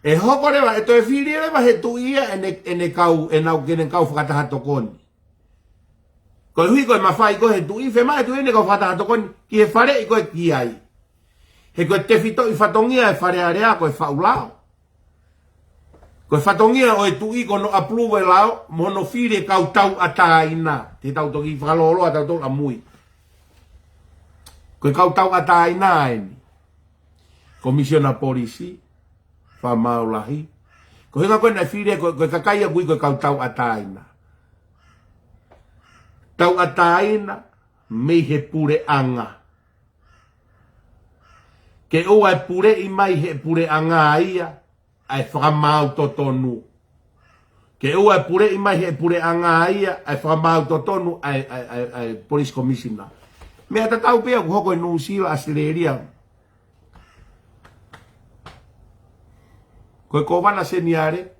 ʻE hoko leva, ʻe toe fili leva he tuʻi ia ʻene, ʻene kau, ʻenau, ke ne kau fakataha tokoni. Koeʻuhi ko e mafai ko ē he tuʻi, fiemaʻu e tuʻi ʻene kau fakataha tokoni ki he faleʻi ko ē ki ai. He ko e tefitoʻi fatongia e Fale Alea ko e faʻu lao. Ko e fatongia ʻo e tuʻi ko hono approve e lao, mo hono fili e kau tauʻatāina. Te tau toki fakalōloa tautolu ʻamui. Ko e kau tauʻatāina eni. Komisiona Polisi, Faamaau Lahi. Ko e ʻuhinga ko ē naʻe fili ko, ko e kakai ʻoku ui ko e kau tauʻatāina. Tauʻatāina mei he puleʻanga. Ke ʻoua ʻe puleʻi mai he puleʻanga ia ʻa e fakamaau totonu. Ke ʻoua ʻe puleʻi mai he puleʻanga ia ʻa e fakamaau totonu ʻa e, ʻa e, ʻa e, ʻa e police commissioner. Meʻa tatau pē ʻoku hoko ʻi Nuʻusila, ʻAositelēlia. Ko e kōvana seniale,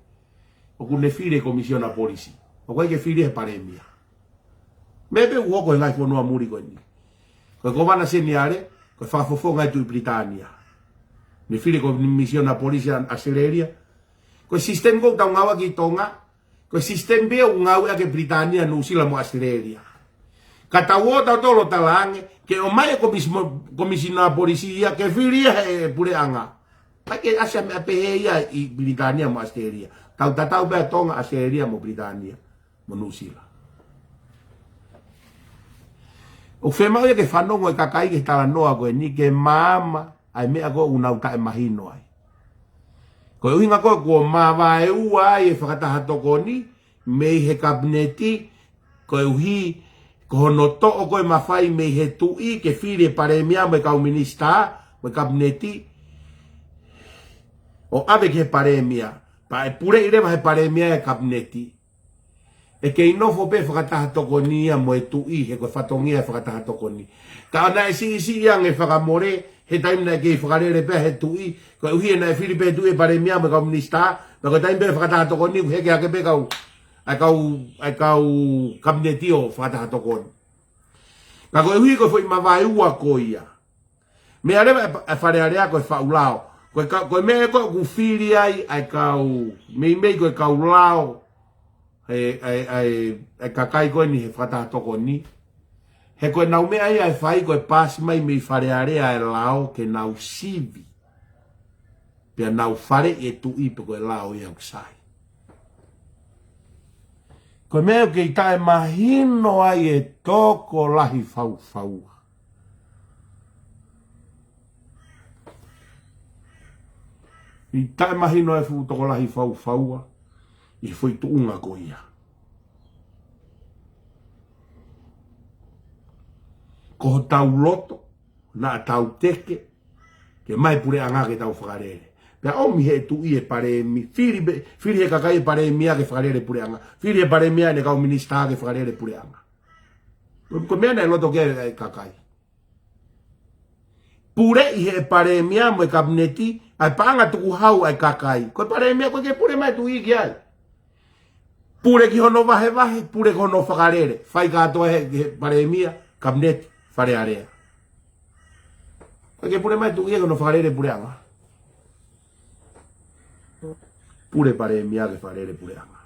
ʻoku ne fili e komisiona polisi. ʻOku ʻikai ke fili he palēmia. Meʻa pē ʻoku hoko he ngaahi fonua muli ko eni. Ko e kōvana seniale, ko e fakafofonga e Tuʻi Pilitānia. Ne fili e komisiona polisi ʻa ʻAositelēlia. Ko e sisitemi ko ē ʻoku tau ngāueʻaki ʻi Tonga, ko e sisitemi pē ʻoku ngāueʻaki ʻe Pilitānia, Nuʻusila mo ʻAositelēlia. Ka tau ō tautolu ʻo talaange, ke ʻomai e komis-, mo-, komisiona polisi ia, ke fili ia he puleʻanga. ʻIkai ke ʻasi ha meʻa pehē ia ʻi Pilitānia mo ʻAositelēlia. Tau tatau pē ʻa Tonga, ʻAositelēlia mo Pilitānia mo Nuʻusila. ʻOku fiemaʻu ia ke fanongo e kakai ki he talanoa ko eni ke maama ʻa e meʻa ko ē ʻoku nau taʻemahino ai. Ko e ʻuhinga ko ē kuo mavaeua ai e fakataha tokoni mei he kapineti, koeʻuhi ko hono toʻo ko ē mafai mei he tuʻi ke fili e palēmia mo e kau minisitā mo e kapineti, ʻo ʻave ki he palēmia, pea ʻe puleʻi leva he palēmia e kapineti. ʻE kei nofo pē fakataha tokoni ia mo e tuʻi, he ko e fatongia e fakataha tokoni. Ka ʻo naʻe siʻisiʻi ange fakamole, he taimi naʻe kei fakalele pē he tuʻi, koeʻuhi naʻe fili pē tuʻi e palēmia mo e kau minisitā, pea ko e taimi pē fakataha tokoni, ʻoku heke hake pē kau, ʻa e kau, ʻa e kau kapineti ʻo fakataha tokoni. Ka koeʻuhi ko e foʻi mavaeua ko ia. Meʻa leva e pa-, e Fale Alea ko e faʻu lao. Ko e ka-, ko e meʻa ko ē ʻoku fili ai ʻa e kau, meimei ko e kau lao, ʻa e, ʻa e, ʻa e, ʻa e kakai ko eni he fakataha tokoni. He ko ʻenau meʻa ia ʻe fai ko e paasi mai mei Fale Alea e lao ke nau sivi. Pea nau faleʻi e tuʻi pe ko e lao ia ʻoku sai. Ko e meʻa ʻoku kei taʻemahino ai e tokolahi faufaua. ʻI taʻemahino e fuʻu tokolahi faufaua ʻi he foʻi tuʻunga ko ia. Ko hotau loto, naʻa tau teke, ke ʻomai puleʻanga ke tau fakalele. Pea ʻomi he tuʻi e palēmi-, fili pe-, fili he kakai e palēmia ke fakalele puleʻanga. Fili he palēmia ʻene kau minisitā ke fakalele puleʻanga. Ko, ko e meʻa naʻe loto ki ai e kakai. Puleʻi he palēmia mo e kapineti, ʻa e paʻanga tukuhau ʻa e kakai. Ko e palēmia ʻoku ʻikai ke pule mai tuʻi ki ai. Pule ki hono vahevahe, pule ki hono fakalele. Fai kātoa he, he palēmia, kapineti, Fale Alea. ʻIkai ke pule mai tuʻi ia ki hono fakalele puleʻanga. Pule palēmia ke fakalele puleʻanga.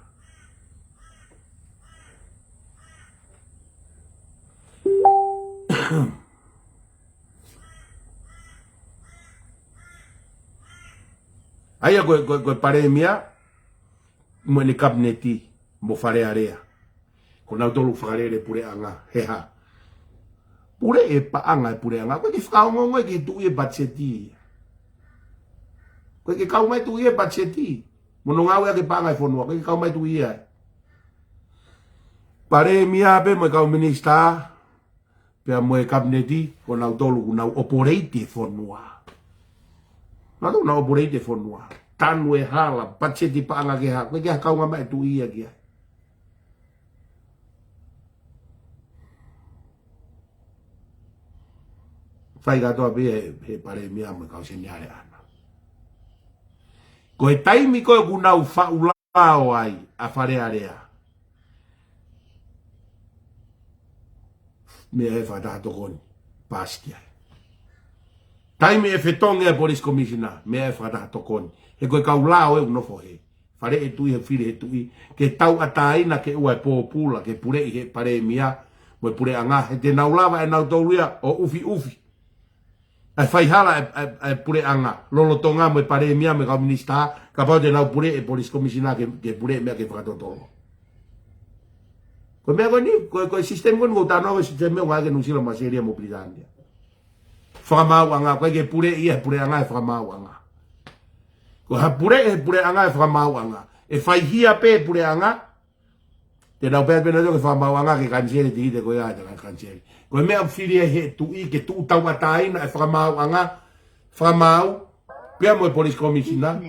ʻA ia ko e, ko e, ko e palēmia, mo ʻene kapineti, mo Fale Alea. Ko nautolu fakalele puleʻanga, he hā. Puleʻi e paʻanga e puleʻanga, ʻoku ʻikai ke fakaongoongo ia ki he tuʻi e patiseti. ʻOku ʻikai ke kau mai tuʻi e patiseti. Mo hono ngāueʻaki e paʻanga e fonua, ʻoku ʻikai ke kau mai tuʻi ia. Palēmia pē mo e kau minisitā, pea mo e kapineti, ko nautolu ʻoku nau operate e fonua. Nautolu ʻoku nau operate e fonua. Tanu e hala, patiseti paʻanga ke hā, ʻoku ʻikai ke kaunga mai e tuʻi ia ki ai. fai kātoa pē he, he palēmia mo e kau seniale ʻaʻana. Ko e taimi ko ē ʻoku nau faʻu lao ai ʻa Fale Alea, meʻa e fakataha tokoni, paasi ki ai. Taimi ʻe fetongi ai e police commissioner, meʻa e fakataha tokoni. He ko e kau lao ē ʻoku nofo he Fale ʻo e Tuʻi, he fili he Tuʻi, ke tauʻatāina ke ʻoua ʻe pōpula, ke puleʻi he palēmia mo e puleʻanga, he te nau lava ʻe nautolu ia ʻo ʻufiʻufi ʻa e faihala ʻa e, ʻa e, ʻa e puleʻanga lolotonga mo e palēmia mo e kau minisitā, kapau te nau puleʻi e police commissioner ke, ke puleʻi meʻa ke fakatotolo. Ko e meʻa ko eni, ko e, ko e system ko eni ʻoku ou talanoa, ko e system ʻoku ngāueʻaki ʻe Nuʻusila mo ʻAositelēlia mo Pilitānia. Fakamaauʻanga, ʻoku ʻikai ke puleʻi ia he puleʻanga e fakamaauʻanga. Ko ha puleʻi he puleʻanga e fakamaauʻanga, ʻe faihia pē puleʻanga, te nau pehē pē nautolu ke fakamaauʻanga ke kaniseli e tikite ko ia, te nau kaniseli. Ko e meʻa ʻoku fili ai he Tuʻi ke tuʻu tauʻatāina e fakamaauʻanga, fakamaau, pea mo e police commissioner,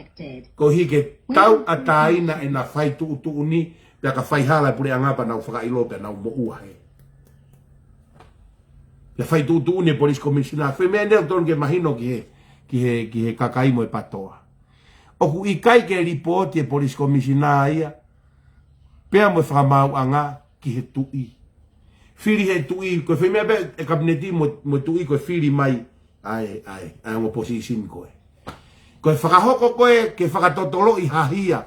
koeʻuhi ke tauʻatāina ʻena fai tuʻutuʻuni, pea ka faihala e puleʻanga pea nau fakaʻilo pea nau moʻua he. Pea fai tuʻutuʻuni e police commissioner. Ko e meʻa eni ʻoku totonu ke mahino ki he, ki he, ki he kakai mo e PATOA. ʻOku ʻikai ke lipooti e police commissioner ia, pea mo e fakamaauʻanga ki he Tuʻi. Fili he Tuʻi, ko e fai meʻa pē e kapineti mo, mo e Tuʻi ko e fili mai ʻa e, ʻa e, ʻa e ongo position ko ē. Ko e fakahoko ko ē ke fakatotoloʻi ha hia,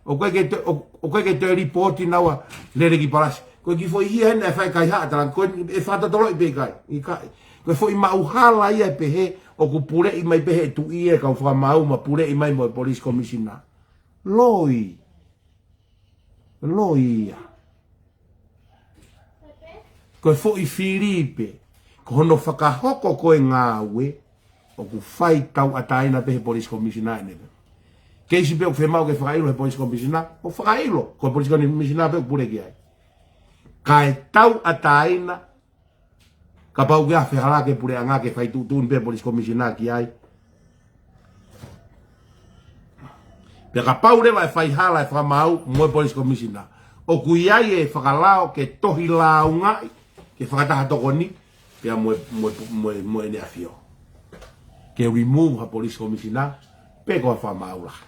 ʻoku ʻikai ke toe, ʻo, ʻoku ʻikai ke toe lipooti naua lele ki palasi. Ko e kiʻi foʻi hia hena ʻe fai kaihaʻa, talaange ko e fakatotoloʻi pe ʻikai, ʻikai. Ko e foʻi maʻuhala ia ʻe pehē ʻoku puleʻi mai pē he Tuʻi e kau fakamaau mo puleʻi mai mo e police commissioner. Loi. Loi ia. Ko e foʻi fili pē, ko hono fakahoko ko ē e ngāue, ʻoku fai tauʻatāina pē he police commissioner ʻene pē. Keisi pē ʻoku fiemaʻu ke fakaʻilo he police commissioner, ʻo fakaʻilo, ko e police commissioner pē ʻoku pule ki ai. Kae tauʻatāina, kapau ʻoku ʻi ai ha fehālaaki e puleʻanga ke fai tuʻutuʻuni pē police commissioner ki ai. Pea kapau leva ʻe faihala e fakamaau mo e police commissioner, ʻoku ʻi ai e fakalao ke tohi lāungaʻi, ke fakataha tokoni, pea mo e, mo e, mo e, mo ʻEne ʻAfio. Ke remove ha police commissioner, pe ko ha fakamaau lahi.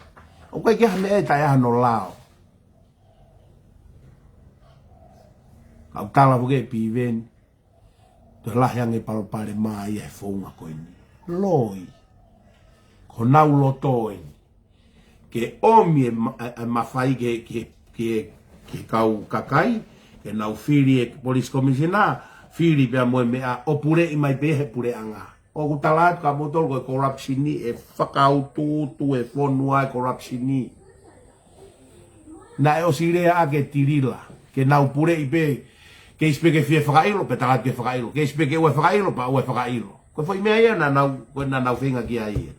ʻOku ʻikai ke ʻi ai ha meʻa ʻe taʻe ʻi ai hano lao. Kau tala foki ʻe Piveni, toe lahi ange palopalema ia he founga ko eni. Loi. Ko honau loto eni ke ʻomi e ma-, e, e mafai ke, ke, ke, ke kau kakai, ke nau fili e police commissioner, fili pea mo e meʻa ʻo puleʻi mai pē he puleʻanga. ʻOku tala atu kia moutolu ko e corruption ʻe fakautuutu e fonua e corruption. Naʻe ʻosi lea ʻaki e tilila, ke nau puleʻi pē, keisi pē ke fie fakaʻilo, pea tala atu ke fakaʻilo, keisi pē ke ʻoua ʻe fakaʻilo, pea ʻoua ʻe fakaʻilo. Ko e foʻi meʻa ia naʻa nau, ko ē naʻa nau feinga ki ai ē.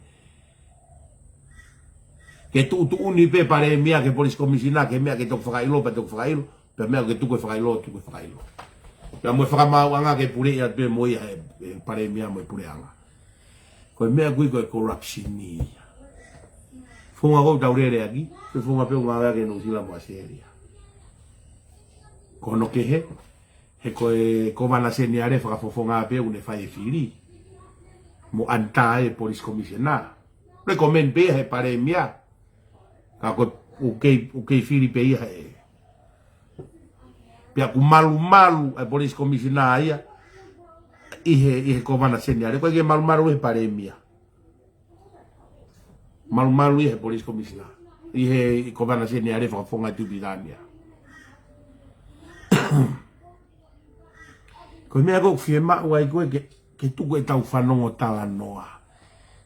Ke tuʻutuʻuni pē palēmia ki he police commissioner, ke meʻa ke toki fakaʻilo, pea toki fakaʻilo, pea meʻa ke tuku e fakaʻilo, tuku e fakaʻilo. Pea mo e fakamaauʻanga ke puleʻi atu pē mo ia he, he palēmia mo e puleʻanga. Ko e meʻa ʻoku ui ko e corruption ia. Founga ʻoku tau lele ʻaki, ko e founga pē ʻoku ngāueʻaki ʻe Nuʻusila mo ʻAositelēlia. Ko hono kehe, he ko e Kōvana Seniale Fakafofonga pē ʻoku ne fai e fili. Mo ʻanitā e police commissioner. Recommend pē ia he palēmia. Ka ko e ʻoku kei, ʻoku kei fili pē ia he. Pea ʻoku malumalu e police commissioner ia ʻi he, ʻi he Kōvana Seniale, ʻoku ʻikai ke malumalu he palēmia. Malumalu ia he police commissioner, ʻi he, ʻi he Kōvana Seniale Fakafofonga ʻi Pilitānia. Ko e meʻa ʻoku fiemaʻu ai ko ē ke, ke tuku ʻetau fanongo talanoa.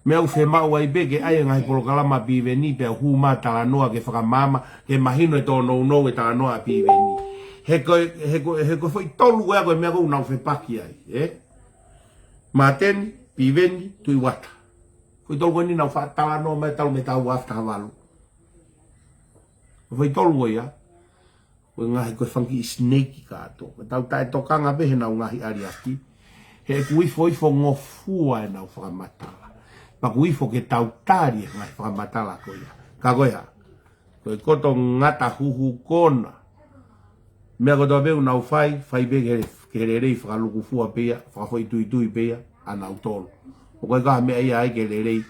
Meʻa ʻoku fiemaʻu ai pē ke ʻai e ngaahi polokalama ʻa Piveni pea hū mai talanoa ke fakamaama, ke mahino e tōnounou e talanoa ʻa Piveni. He ko e, he ko e, he ko e foʻi tolu ko ia ko e meʻa ʻoku nau fepaki ai, ē? Māteni, Piveni, Tuʻivata. Foʻi tolu ko eni naʻa nau faʻa talanoa mai talu mei he taʻu ua afe taha valu. Foʻi tolu ko ia. Ko e ngaahi ko e fanga kiʻi snake kātoa. Ko ʻetau taʻetokanga pē heʻenau ngaahi ʻaliaki. He ʻoku ifoifo ngofua ʻenau fakamatala. Pea ʻoku ifo ke tau tali e ngaahi fakamatala ko ia. Ka ko e hā? Ko e koto ngata huhu kona. Meʻa kotoa pē ʻoku nau fai, fai pē ke, ke lelei fakalukufua pē ia, fakafoʻituitui pē ia. ʻanautolu. ʻOku ʻikai ko ha meʻa ia ai ke lelei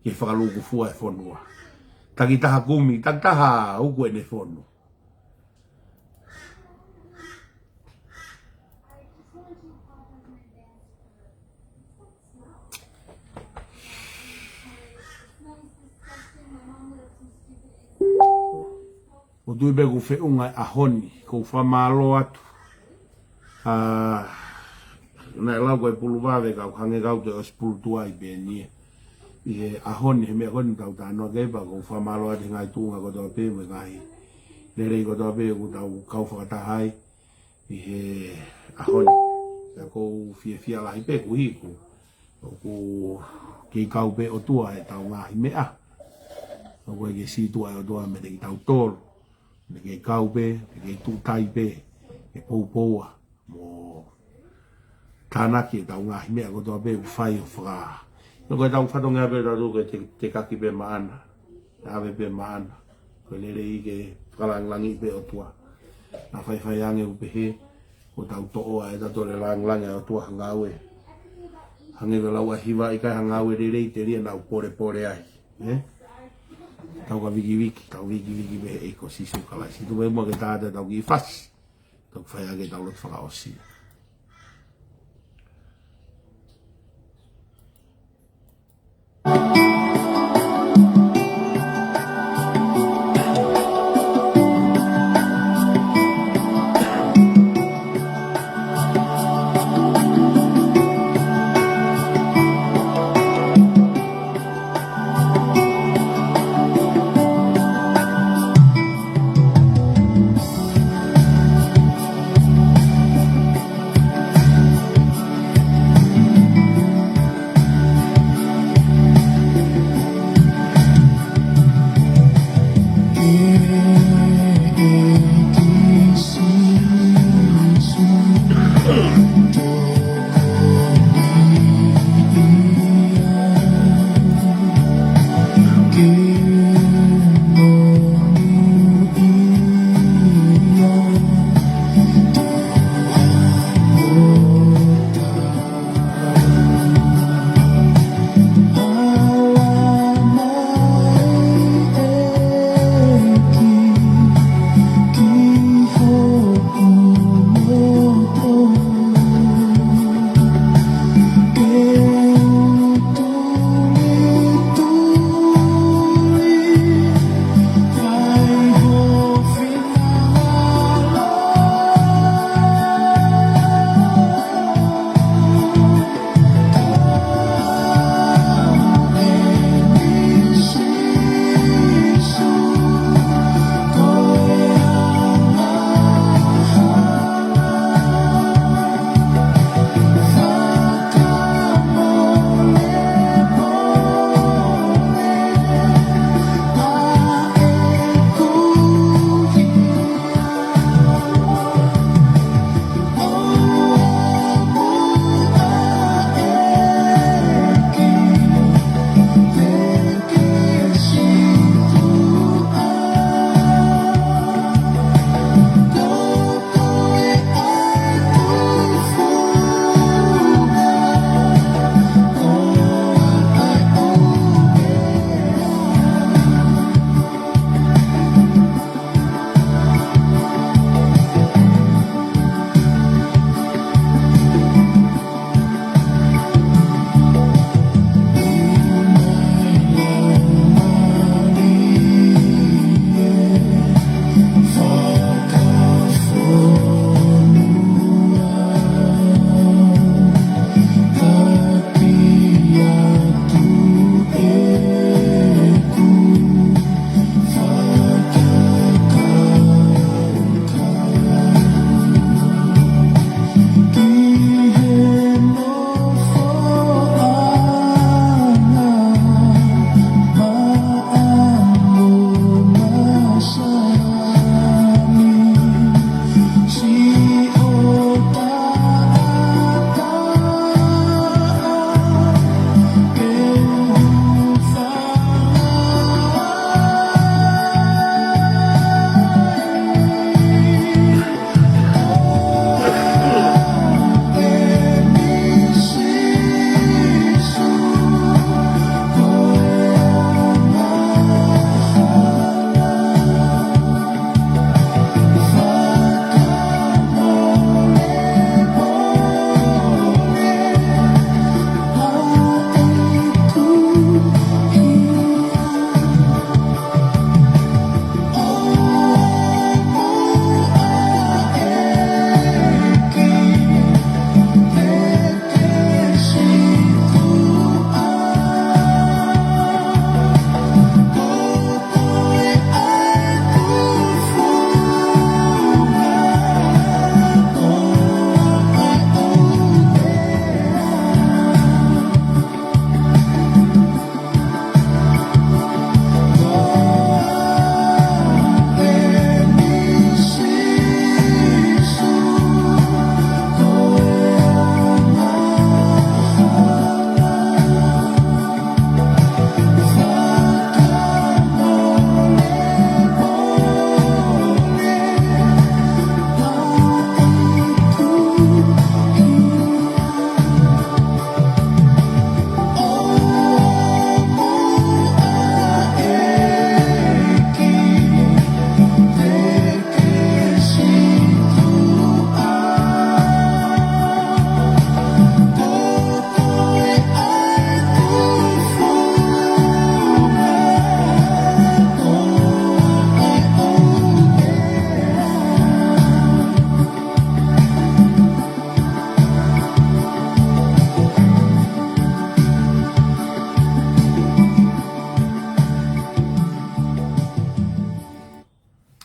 ke fakalūkufua e fonua. Takitaha kumi, takitaha uku ʻene fonu. ʻOku ou tui pē ʻoku feʻunga e ʻaho ni, ʻoku ou fakamālō atu. ʻA, naʻe lau ko e puluvave kau hangē kau toe ʻosi pulu tuai pē eni. ʻI he ʻaho ni, he meʻa ko eni tau talanoa ki ai pea ʻoku ou fakamālō atu he ngaahi tuʻunga kotoa pē mo e ngaahi lelei kotoa pē ʻoku tau kau fakataha ai ʻi he ʻaho ni. Pea ʻoku ou fiefia lahi pē koeʻuhi ʻoku kei kau pē ʻOtua he ʻetau ngaahi meʻa. ʻOku ʻikai ke sītuʻa e ʻOtua meiate kitautolu. Naʻe kei kau pē, naʻe kei tuʻu tai pē, ʻe poupoua mo tānaki ʻetau ngaahi meʻa kotoa pē ʻoku fai ʻo faka. Naʻe ko ʻetau fatongia pē tautolu ke te, tekaki pē maʻana, ʻave pē maʻana. Ko e lelei ke fakalāngilangiʻi pē ʻOtua. Naʻa faifai ange ʻoku pehē, ʻoku tau toʻo ʻa e tautolu e lāngilangi ʻa e ʻOtua ha ngāue. Hangē ko e lau ʻa e hiva, ʻikai ha ngāue lelei telia naʻa ku polepole ai. Ē? Tau ka vikiviki, tau vikiviki pē he ʻEiki ko Sīsū Kalaisi. Tuku mai muʻa ke tā atu ʻetau kiʻi fasi. Tau fai ʻaki ʻetau lotu fakaʻosi.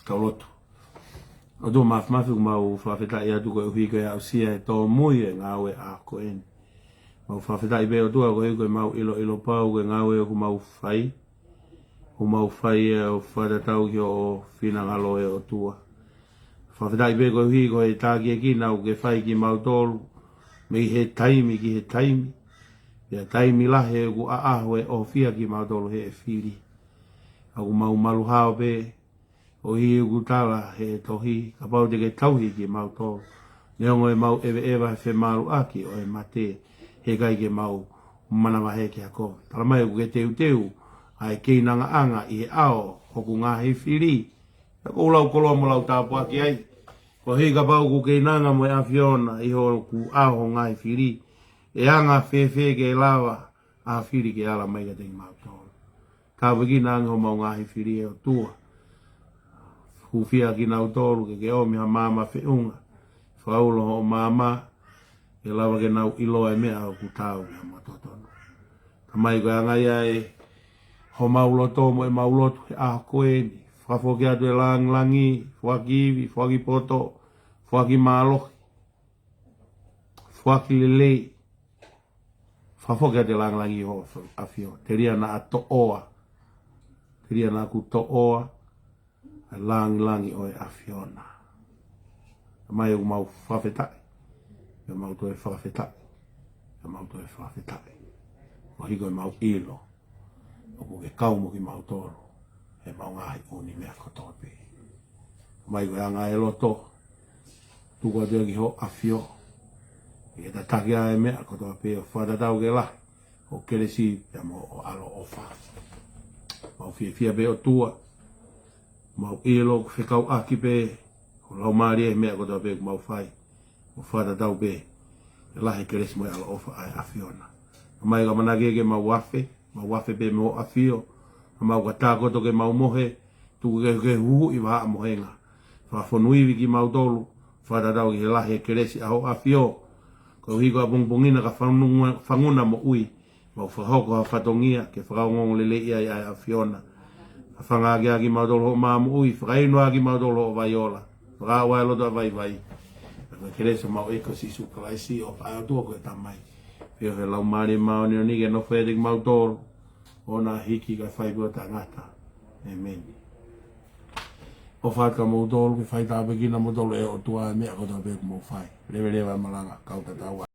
Tau lotu. ʻOtua Māfimafi, ʻoku mau fakafetaʻi atu koeʻuhi ko e aʻusia e tōmui e ngāue ʻa ko eni. Mau fakafetaʻi pē ʻOtua koeʻuhi ko e mau ʻiloʻilo pau ko e ngāue ʻoku mau fai, ʻoku mau fai ʻo fakatatau ki hoʻo finangalo ʻe ʻOtua. Fakafetaʻi pē koeʻuhi ko e tākiekina ʻoku ke fai kimautolu mei he taimi ki he taimi. Pea taimi lahi ʻoku ʻaʻaho ʻe ʻofia kimautolu ʻe he fili. ʻOku mau maluhao pē ʻo ʻi heʻeku tala he tohi, kapau te ke tauhi kimautolu, neongo ʻemau ʻeveʻeva he femāluʻaki ʻo e mate, heʻikai ke mau manavahē ki he ako. Talamai ʻoku ke teuteu ʻa e keinangaʻanga ʻi he ʻao ʻoku ngaahi fili. Pea ʻoku ou lau koloa mo lau tāpuaki ai. Koeʻuhi kapau ʻoku keinanga mo e ʻAfiona ʻi hoku ʻao ʻo ngaahi fili, ʻe anga fēfē ke lava ʻa e fili ke ala mai kiate kimautolu? Tāpuekina ange homau ngaahi fili ʻe ʻOtua. Hūfia kinautolu ke ke ʻomi ha maama feʻunga. Fakaulo hoʻo maama, ke lava ke nau ʻiloa e meʻa ʻoku taau ki homau totonu. Tamai, ko e anga ia ʻe homau loto mo ʻemau lotu he ʻaho ko eni. Fakafoki atu e langilangi, foaki ivi, foaki poto, foaki mālohi, foaki lelei. Fakafoki atu e langilangi ʻo hoʻo ʻAfio. Telia naʻa toʻoa. Telia naʻa ku toʻoa ʻa e langilangi ʻo e ʻAfiona. Tamai, ʻoku mau fakafetaʻi. ʻOku mau toe fakafetaʻi. ʻOku mau toe fakafetaʻi. Koeʻuhi ko ʻemau ʻilo ʻoku ke kau mo kimautolu he ʻemau ngaahi ʻū meʻa kotoa pē. Tamai, ko e anga e loto, tuku atu ia ki hoʻo ʻAfio, ke tataki ʻa e meʻa kotoa pē ʻo fakatatau ki he lahi hoʻo kelesi pea mo hoʻo ʻaloʻofa. Mau fiefia pē ʻOtua, mau ʻilo ʻoku fekauʻaki pē ho Laumālie he meʻa kotoa pē ʻoku mau fai, ʻo fakatatau pē ki he lahi e kelesi mo e ʻaloʻofa ʻa e ʻAfiona. Tamai, ka manake ke mau afe, mau afe pē mo hoʻo ʻAfio. Ka mau ka tākoto ke mau mohe, tuku ke ke huhuʻi vahaʻa mohenga. Fakafonuivi kimautolu fakatatau ki he lahi e kelesi ʻa hoʻo ʻAfio. Koeʻuhi ko e pongipongi na ka fanguna, fanguna moʻui, mau fakahoko ha fatongia ke fakaongoongoleleiʻi ai ʻa e ʻAfiona. Ka fanga ʻaki ʻa kimautolu hoʻo mā moʻui, fakainu ʻa kimautolu hoʻo vai ola, fakaʻau ʻa e loto ʻa vaivai. Ko e kelesi ʻa homau ʻEiki ko Sīsū Kalaisi, ʻofa ʻa e ʻOtua ko e Tamai, feohi ʻa e Laumālie Māʻoniʻoni ke nofo ʻiate kimautolu, ʻo na hiki kae fai pē ʻo taʻengata. ʻĒmeni. ʻOfa atu kia moutolu, ke fai tāpuekina moutolu ʻe he ʻOtua he meʻa kotoa pē ʻoku mou fai. Leveleva e malanga, kau tatau ā.